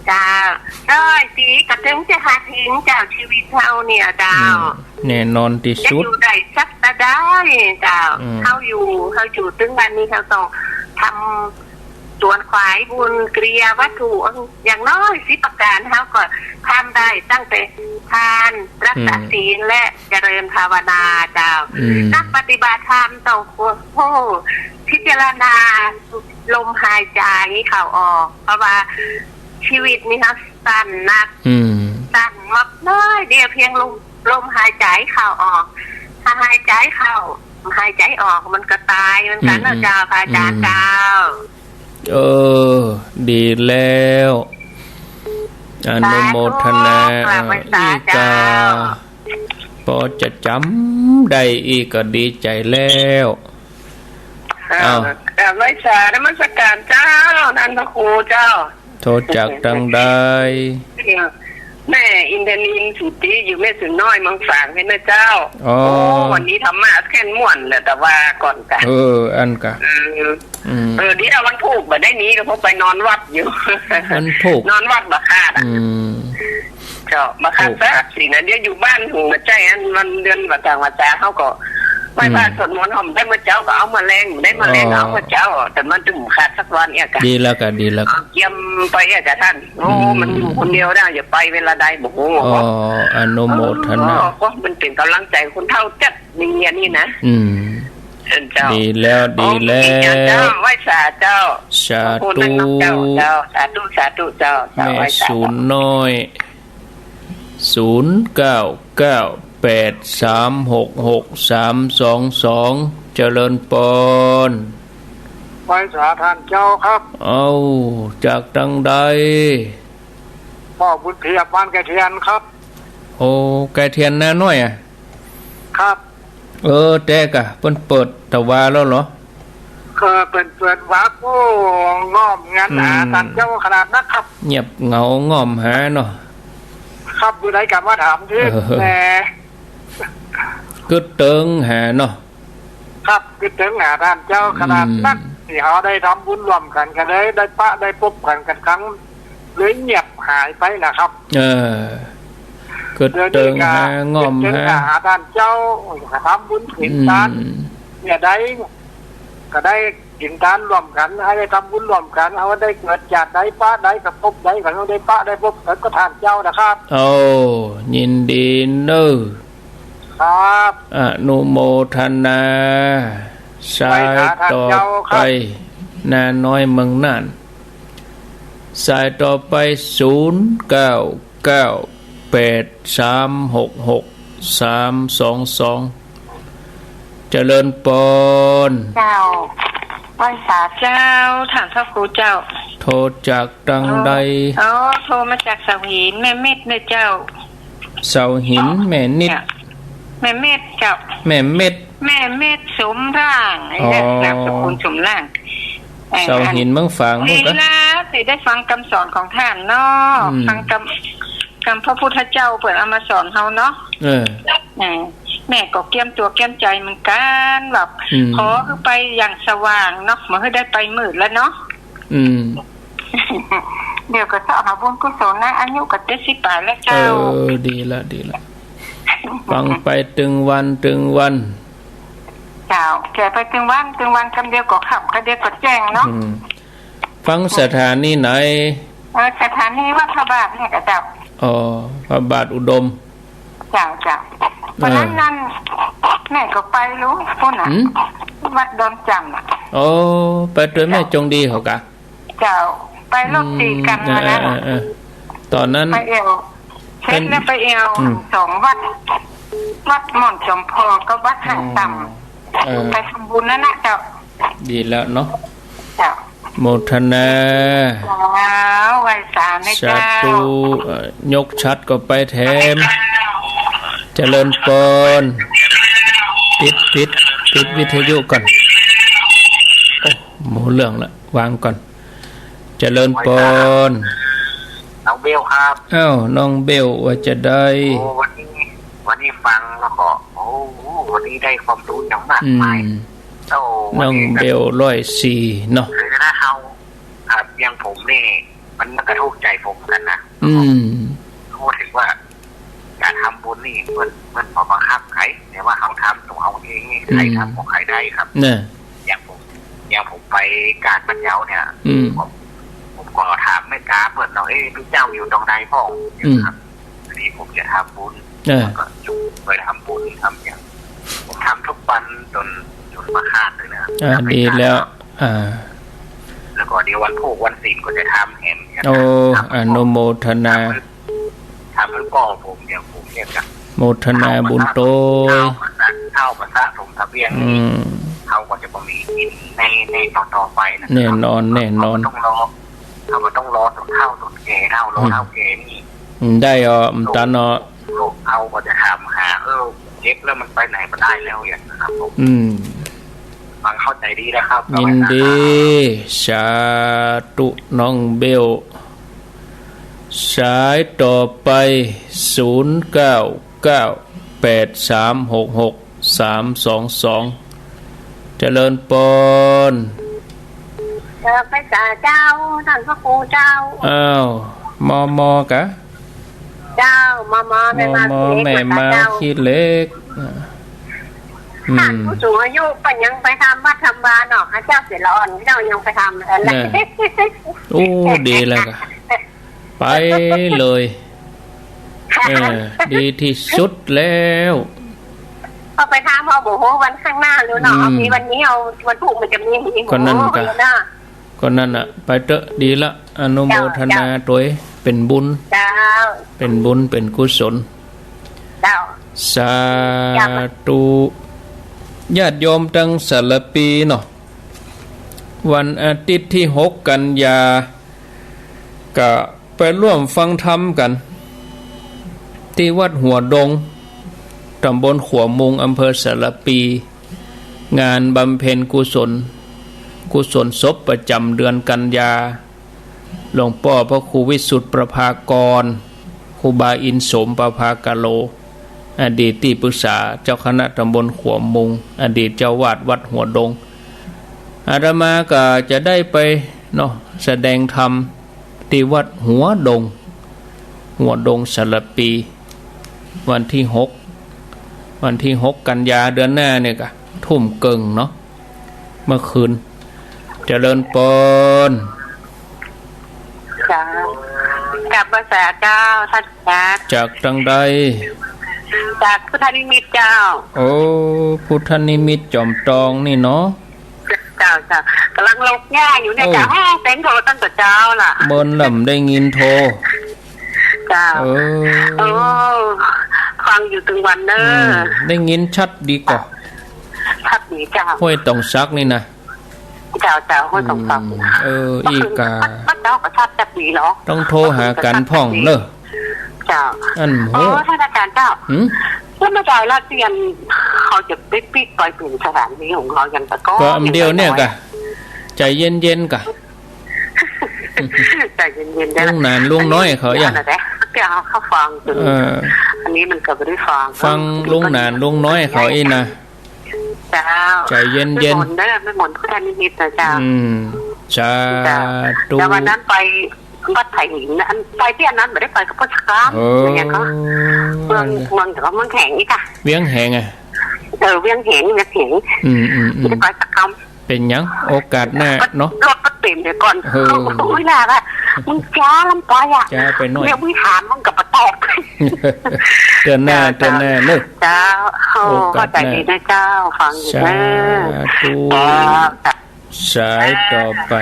เจ้า ร้อยปี๋ก็เถิงจะหาเถิงเจ้า ชีวิตเฮาเนี่ยเจ้า อืม แน่นอนตี้สุด จะอยู่ได้สักเต้าใดเจ้า อืม เฮาอยู่ เฮาอยู่เถิงวันนี้ เฮาต้องทำ ขวนขวายบุญกิริยาวัตถุ อย่างน้อยสิบประก๋าน เฮาก็ทำได้ตั้งแต่ทาน รักษา อืม ศีล และเจริญภาวนาเจ้า อืม นักปฏิบัติธรรมต้อง โอ้โห พิจารณาลมหายใจเข้าออก เพราะว่าชีวิตนี่นะสั้นนัก อืม สั้นมากน้อยเดียว เพียงลม ลมหายใจเข้าออก ถ้าหายใจเข้า หายใจออก มันก็ต๋ายเหมือนกั๋นเนาะ อืม เจ้า พระอาจารย์ อืม เจ้า เออ ดีแล้ว อนุโมทนา สาธุ กราบไหว้สา อีกา เจ้า ปอจะจ๋ำได้อีกก็ดีใจ๋แล้ว เออ อ้าว กราบไหว้สานมัสก๋านเจ้า ท่านพระครูเจ้า โทรจากตางใด แม่อินทนิล สุทธิ อยู่แม่สวนน้อย เมืองฝาง เน่อเจ้า อ๋อ โอ้ วันนี้ธรรมะแค่นม่วนแหละ แต่ว่าก่อนกะ เออ อันกะ เออ อืม เออ เดี๋ยววันพูกบ่ได้หนี ก็เพราะไปนอนวัดอยู่ วันพูก นอนวัดบ่ขาดอะ อืม เจ้า บ่ขาด พูก สักศีลนะ เดี๋ยวอยู่บ้านหุงบ่ใจ้ อันวันเดือนบ่ต่างบ่จ๋า เฮาก็ไหว้พระ อืม สวดมนต์ เฮาได้เมื่อเจ๊าก็เอาเมื่อแลง ได้เมื่อแลง อ๋อ เอาเมื่อเจ๊า แต่มันจะบ่ขาดสักวันเอี้ยกะ ดีแล้วกะ ดีแล้วกะ เอาเกียมไปเอี้ยกะท่าน โอ้ อืม มันอยู่คนเดียวนะ อย่าไปเวลาใดบ่ฮู้ อ๋อ อนุโมทนา เออ ก็มันเป๋นก๋ำลังใจ๋คนเฒ่าจัด อย่างเงี้ยนี่นะ อืม เชิญเจ้า ดีแล้ว ดีแล้ว โอ้ ดีจ้าเจ้า ไหว้สาเจ้า สาธุ ขอบคุณนักเจ้า เจ้า สาธุ สาธุเจ้า เจ้า แม่ ไหว้สา ศูนย์น้อย ศูนย์เก้าเก้าแปดสามหกหกสามสองสอง เจริญปอน ไหว้สาท่านเจ้าครับ เอ้า จากตางใด พ่อบุญเพียบ บ้านไก่เทียนครับ โอ้ ไก่เทียนนาน้อยอะ ครับ เออ แต๊กะ เปิ้นเปิดตะวาแล้วเหรอ เออ เปิ้นเปิดวา โอ้ ง่อมงันหา อืม ท่านเจ้าขนาดนักครับ เงียบเหงาง่อมหาเนาะ ครับ อยู่ใดกะมาถามตี้ เออ แหม กึ๊ดเติงหาเนาะ ครับ กึ๊ดเติงหาท่านเจ้าขนาดนัก อืม ตี้เฮาได้ทำบุญร่วมกั๋น ก็เลยได้ปะได้ปบกั๋นกั๋นครั้ง เลยเงียบหายไปนะครับ เออ กึ๊ดเติงหา ง่อมหา กึ๊ดเติงหาท่านเจ้า ทำบุญกิ๋นตาน อืม เนี่ยได้ ก็ได้กิ๋นตานร่วมกั๋น ให้ได้ทำบุญร่วมกั๋น เฮาได้เกิดจาติใดปะใดกับภพใด ก็ได้ปะได้ปบกั๋นกับท่านเจ้านะครับ โอ้ ยินดีเน่อ ครับ อนุโมทนา สายต่อไป ไหว้สาท่านเจ้าครับ น้าน้อยเมืองน่าน สายต่อไป ศูนย์เก้าเก้า แปดสามหกหก สามสองสอง เจริญปอน เจ้า ไหว้สาเจ้า ต้านพระครูเจ้า โทรจากตังใด อ๋อ โทรมาจากเสาหิน แม่เม็ดเน่อเจ้า เสาหิน แม่นิด เจ้า แม่เม็ดเจ้า แม่เม็ด แม่เม็ดสมร่าง ไอ้เนี่ย อ๋อ นามสกุลสมร่าง เอ่อ เสาหินเมืองฝาง ดี มุกอะ ละ ตี้ได้ฟังกำสอนของต้านเนาะ อืม ฟังกำ กำพระพุทธเจ้าเปิ้นเอามาสอนเฮาเนาะ เออ เออ แม่ก็เกียมตั๋วเกียมใจ๋เหมือนกั๋น แบบ อืม ขอหื้อไปอย่างสว่างเนาะ บ่หื้อได้ไปมืดแล้วเนาะ อืม เดี๋ยวก็เซาะหาบุญกุศลนะ อายุก็เจ็ดสิบป๋ายแล้วเจ้า เออ ดีละ ดีละ ฟังไปตึงวัน ตึงวัน เจ้า แก่ไปตึงวัน ตึงวัน กำเดียวก็ค่ำ กำเดียวก็แจ้งเนาะ อืม ฟังสถานีไหน เออ สถานีวัดพระบาทเนี่ยกะเจ้า อ๋อ พระบาทอุดม เจ้า เจ้า เออ วันนั้นนั่น แม่ก็ไปลูก ปู้นน่ะ หืม วัดดอนจั่นน่ะ อ๋อ ไปตวยแม่จงดีเขากะ เจ้า ไปรถสี่คัน อืม วันนั้นน่ะ เออ เออ เออ ต๋อนนั้น ไปแอ่ว เช็คแล้วไปแอ่ว อืม สองวัด วัดม่อนจอมพอกับวัดห้างต่ำ อ๋อ เออ ไปทำบุญนั่นน่ะเจ้า ดีแล้วเนาะ เจ้า โมทนา เจ้า ไหว้สานะเจ้า สาธุ เอ่อ ยกฉัตรก็ไปแถม เจริญปอน ปิด ปิด ปิดวิทยุก่อน โอ้ บ่ฮู้เรื่องละ วางก่อน เจริญปอน น้องเบลครับ อ้าว น้องเบล ว่าจะใด โอ้ วันนี้ วันนี้ฟังแล้วก็ โอ้ วันนี้ได้ความรู้อย่างมากมาย อืม โอ้ น้องเบล ร้อยสี่ เนาะ คือถ้าเฮา ครับ อย่างผมนี่ มัน มันก็ถูกใจ๋ผมเหมือนกั๋นนะ อืม พูดถึงว่า ก๋านทำบุญนี่เปิ้น เปิ้นบ่บังคับใผ แต่ว่าเฮาทำตั๋วเฮาเองนี่ อืม ใผทำของใผได้ครับ เนี่ย อย่างผม อย่างผมไปกาดบ้านเหย้าเนี่ย อืม ผม ผมก็ถามแม่ต๋าเปิ้นเนาะ เอ๊ะ พระเจ้าอยู่ตรงไหนพ่อง อืม ครับ อันนี้ผมจะทำบุญ เออ ก็จุดไปทำบุญทำอย่าง ผมทำทุกวันจน จนมาขาดเลยนะครับ อ่า ดีแล้ว อ่า แล้วก็เดี๋ยววันพูกวันศีลก็จะทำแหม โอ้ ทำ อนุโมทนา ทำหื้อ ทำหื้อป้อผม อย่างผมเนี่ยครับ โมทนาบุญโตย เฒ่าก็สะ เฒ่าก็สะสมเสบียง อืม เฮาก็จะบ่มีกิ๋นใน ในต่อๆ ไปนะ แน่นอน แน่นอน เฮาก็ต้องรอ เฮาก็ต้องรอต๋นเฒ่าต๋นแก่ เฒ่า รอ อืม เฒ่าแก่นี่ อืม ได้อ่อ มันตันอ่อ ลูกเฮาก็จะถามหา เออ เจ็บแล้วมันไปไหนบ่ได้แล้ว อย่างนะครับผม อืม ฟังเข้าใจ๋ดีนะครับ ยินดี สาธุ น้องเบล สายต่อไป ศูนย์เก้าเก้า แปดสามหกหก สามสองสอง เจริญปอน เออ ไหว้สาเจ้า ต้านพระครูเจ้า อ้าว มอมอกะ เจ้า มอมอ แม่มา มอมอ ขี้เหล็ก แม่มา เจ้า ขี้เหล็ก อ่า อืม ต้านผู้สูงอายุเปิ้นยังไปทำวัดทำวาเนาะ ข้าเจ้าเสียละอ่อน เจ้ายังไปทำ เออ เนี่ย โอ้ ดีแล้วกะ ไปเลย เออ ดีตี้สุดแล้ว เอาไปทำ เอาบ่ฮู้วันข้างหน้าแล้วเนาะ อืม เอามีวันนี้ เอาวันพูกมันจะมี มี ก็นั่นกะ บ่ฮู้เนาะ ก็นั่นน่ะ ไปเต๊อะ ดีละ อนุโมทนา เจ้า เจ้า ตวย เป๋นบุญ เจ้า เป๋นบุญ เป๋นกุศล เจ้า สาธุ เจ้า ญาติโยมตังสารภีเนาะ วันอาทิตย์ตี้หกกันยา ก็ไปร่วมฟังธรรมกั๋น ตี้วัดหัวดง ต๋ำบลขัวมุง อำเภอสารภี งานบำเพ็ญกุศล กุศลศพประจ๋ำเดือนกันยา หลวงป้อพระครูวิสุทธิ์ประภากร ครูบาอินทร์โสมประภากาโล อดีตตี้ปรึกษาเจ้าคณะต๋ำบลขัวมุง อดีตเจ้าอาวาสวัดหัวดง อาตมาก็จะได้ไปเนาะ แสดงธรรมตี้วัดหัวดง หัวดงสารภี วันตี้หก วันตี้หกกันยาเดือนหน้าเนี่ยกะ ทุ่มเกิ่งเนาะ เมื่อคืน เจริญปอน เจ้า กราบไหว้สาเจ้า ต้านอาจารย์ จากตังใด จากพุทธนิมิตรเจ้า โอ้ พุทธนิมิตรจอมตองนี่เนาะ เจ้า เจ้า ก่ำลังลกหญ้าอยู่เนี่ย โอ้ เจ้า แฮ่ เต้นโทรตั้งแต่เจ๊าละ เมินลำได้ยินโทร เจ้า เออ โอ้ ฟังอยู่ตึงวันเน่อ อืม ได้ยินชัดดีก่อ ชัดดีเจ้า ห้วยตองสักนี่นะ เจ้า เจ้า ห้วยตองสัก อืม เออ อีกา บ้านเจ้าก็ชัดจักดีเนาะ ต้องโทรหากั๋นพ่องเน่อ เจ้า อัน โอ้ โห ท่านอาจารย์เจ้า หืม แล้วไม่ได้ละเตียน เขาจะไปปิ๊กไปเป๋นสถานีของเขาอย่างตะก้อ ก็อันเดียวเนี่ยก่ะ ใจเย็นๆ ก่ะ ใจเย็นๆ เด้อ ลุงหนานลุงน้อยเขาอย่าง เดี๋ยวนะ เดี๋ยวเขาฟังจน เออ อันนี้มันก็ไม่ได้ฟัง ฟังลุงหนานลุงน้อยเขาอี้นะ เจ้า ใจเย็นๆ ไม่หมดเด้อ ไม่หมดพุทธนิมิตนะเจ้า อืม สาธุ เจ้า แต่วันนั้นไปวัดไผ่หินนะ อันไปเตี้ยนั้นไม่ได้ไปกับพ่อสกาม เออ อย่างเงี้ยเขา เมือง เมือง แต่ว่าเมืองแหงนี่ค่ะ เวียงแหงอะ เออ เวียงแหง เวียงแหง อืม อืม อืม ไม่ได้ไปสักคำ เป๋นหยัง โอกาสหน้าเนาะ รถมันเป๋นเดี๋ยวก่อน เออ โอ้ย ล่ะ มึงจ๊าลำไปอะ จ๊าไปหน่อย เดี๋ยวมึงถามมึงกับปะตอบ เตื้อหน้า เจ้า เตื้อหน้าเน่อ เจ้า โอ้ โอกาสหน้า เข้าใจดีนะเจ้า ฟังอยู่เน่อ สาธุ เจ้า สายต่อไป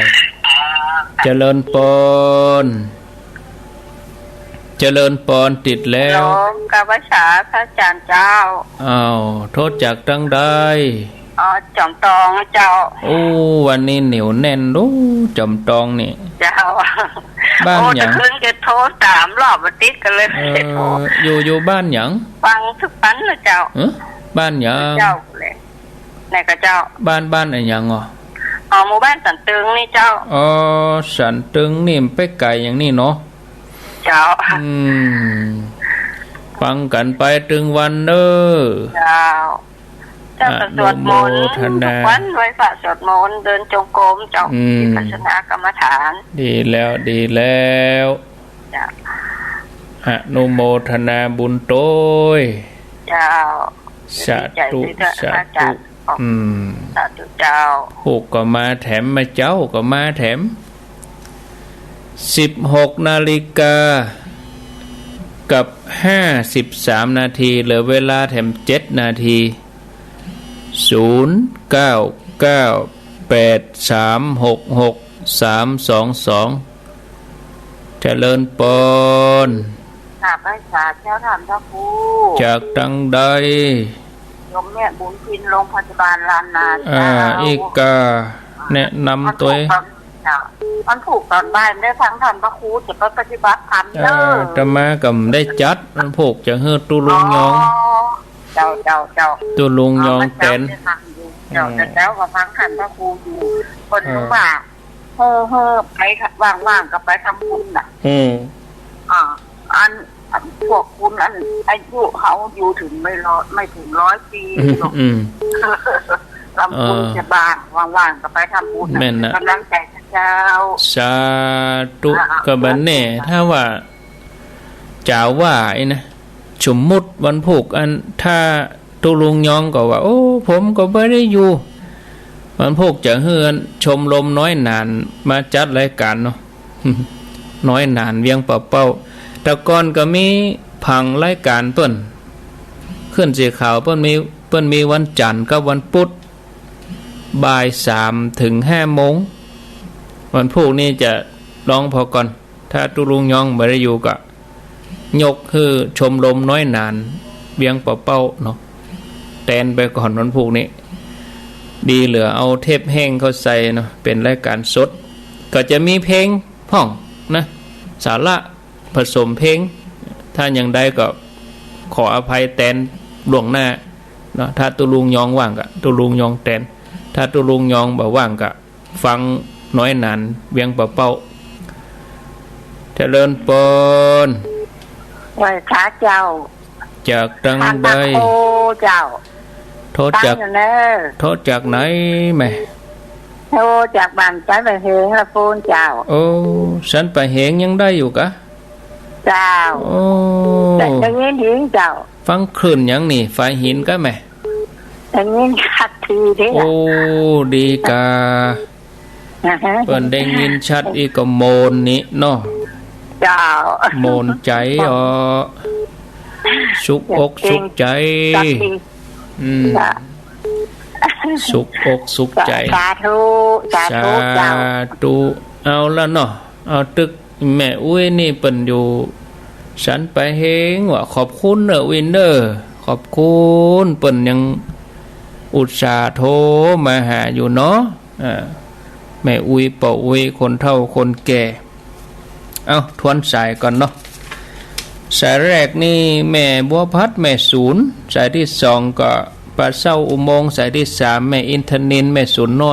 เจริญปอน เจริญปอน ติดแล้ว ฮัลโหล กราบไหว้สาพระอาจารย์เจ้า อ้าว โทรจากตังใด อ๋อ จอมตองเจ้า โอ้ วันนี้เหนียวแน่นดู จอมตองนี่ เจ้า บ้านหยัง โอ้ แต่เพิ่งจะโทรสามรอบมาติดกันเลย เออ ไม่ได้โทร อยู่ อยู่บ้านหยัง ฟังทุกวันนะเจ้า เอ๊ะ บ้านหยัง เจ้าเลย ไหนก็เจ้า บ้าน บ้านอะหยังอ๋อ อ๋อ หมู่บ้านสันตึงนี่เจ้า อ๋อ สันตึงนี่มันไปไก๋อย่างนี้เนาะ เจ้า อืม ฟังกั๋นไปตึงวันเน่อ เจ้า เจ้าก็สวดมนต์ อนุโมทนา ทุกวัน ไหว้พระสวดมนต์ เดินจงกรมเจ้า อืม วิปัสสนากรรมฐาน ดีแล้ว ดีแล้ว เจ้า อนุโมทนาบุญโตย เจ้า สาธุ ดีใจด้วยเจ้า สาธุ อาจารย์ อืม สาธุเจ้า ฮูกก็มาแถม มาเจ๊าก็มาแถม สิบหกนาฬิกากับห้าสิบสามนาที เหลือเวลาแถมเจ็ดนาที ศูนย์ เก้า เก้า แปด สาม หก หก สาม สอง สอง เจริญปอน กราบไหว้สาเจ้าท่านพระครู จากตังใด โยมแม่บุญพิน โรงพยาบาลล้านนา อ่า เจ้า อีกา แนะนำตวย วันพูกตอน เจ้า วันพูกตอนบ่ายได้ฟังท่านพระครูจะไปปฏิบัติธรรม อ่า เด้อ อาตมาก็ได้จัดวันพูกจะหื้อตุ๊ลุงยอง อ๋อ เจ้า เจ้า เจ้า ตุ๊ลุงยองแตน อ๋อ เจ้า เจ้า เจ้าก็ฟังท่านพระครูอยู่ คน อ่า ว่า เฮ้อ เฮ้อ ไปว่างๆ ก็ไปทำบุญน่ะ อืม อ่า อัน อันพวกคุณอันอายุเขาอยู่ถึงไม่ร้อย ไม่ถึงร้อยปี อืม หรอก อืม ทำบุญ เออ จะบ้าง ว่างๆ ก็ไปทำบุญน่ะ แม่นนะ กำลังใจเจ้า สาธุ อ่า ก็บัดนี้ สาธุ ถ้าว่า จ๋าว่าไอ้นะ สมมุติวันพูกอัน ถ้าตุ๊ลุงยองก็ว่า โอ้ ผมก็บ่ได้อยู่ วันพูกจะหื้อชมรมน้อยหนานมาจัดรายก๋านเนาะ น้อยหนานเวียงป่าเป้า แต่ก่อนก็มีผังรายก๋านเปิ้น ขึ้นสีขาวเปิ้นมี เปิ้นมีวันจันทร์กับวันพุธ บ่ายสามถึงห้าโมง วันพูกนี้จะลองผ่อก่อน ถ้าตุ๊ลุงยองบ่ได้อยู่ก็ ยกหื้อชมรมน้อยหนานเวียงป่าเป้าเนาะ แตนไปก่อนวันพูกนี้ ดีเหลือเอาเทปแห้งเข้าใส่เนาะ เป๋นรายก๋านสด ก็จะมีเพลงพ่องนะ สาระผสมเพลง ถ้าอย่างใดก็ขออภัยแตนล่วงหน้าเนาะ ถ้าตุ๊ลุงยองว่างก็ตุ๊ลุงยองแตน ถ้าตุ๊ลุงยองบ่ว่างก็ ฟังน้อยหนานเวียงป่าเป้า เจริญปอน ไหว้สาเจ้า จากตังใด ตังตะโคเจ้า โทรจาก ตังอยู่เน่อ โทรจากไหนแม่ โทรจากบ้านสันป่าเหงละปูนเจ้า โอ้ สันป่าเหงยังได้อยู่กะ เจ้า โอ้ ได้ยินดีเจ้า ฟังคลื่นหยังนี่ ฝายหินกะแม่ ได้ยินชัดทีเด้อ โอ้ ดีกา เปิ้นได้ยินชัดอีกก็โมนนี่เนาะ เจ้า โมนใจ๋อ๋อ สุขอกสุขใจ๋ สาธุ อืม จ้ะ สุขอกสุขใจ๋ สาธุ สาธุ เจ้า สาธุ เอาละเนาะ เอาตึกแม่อุ๊ยนี่เปิ้นอยู่สันป๋ายเฮงว่า ขอบคุณเน่ออุ๊ยเน่อ ขอบคุณ เปิ้นยังอุตส่าห์โทรมาหาอยู่เนาะ อ่า แม่อุ๊ย ป้ออุ๊ย คนเฒ่าคนแก่ เอ้า ทวนสายก่อนเนาะ สายแรกนี่แม่บัวพัด แม่สูน สายตี้สองก็ป้าเศร้าอุโมงค์ สายตี้สามแม่อินทนิล แม่สูนน้อย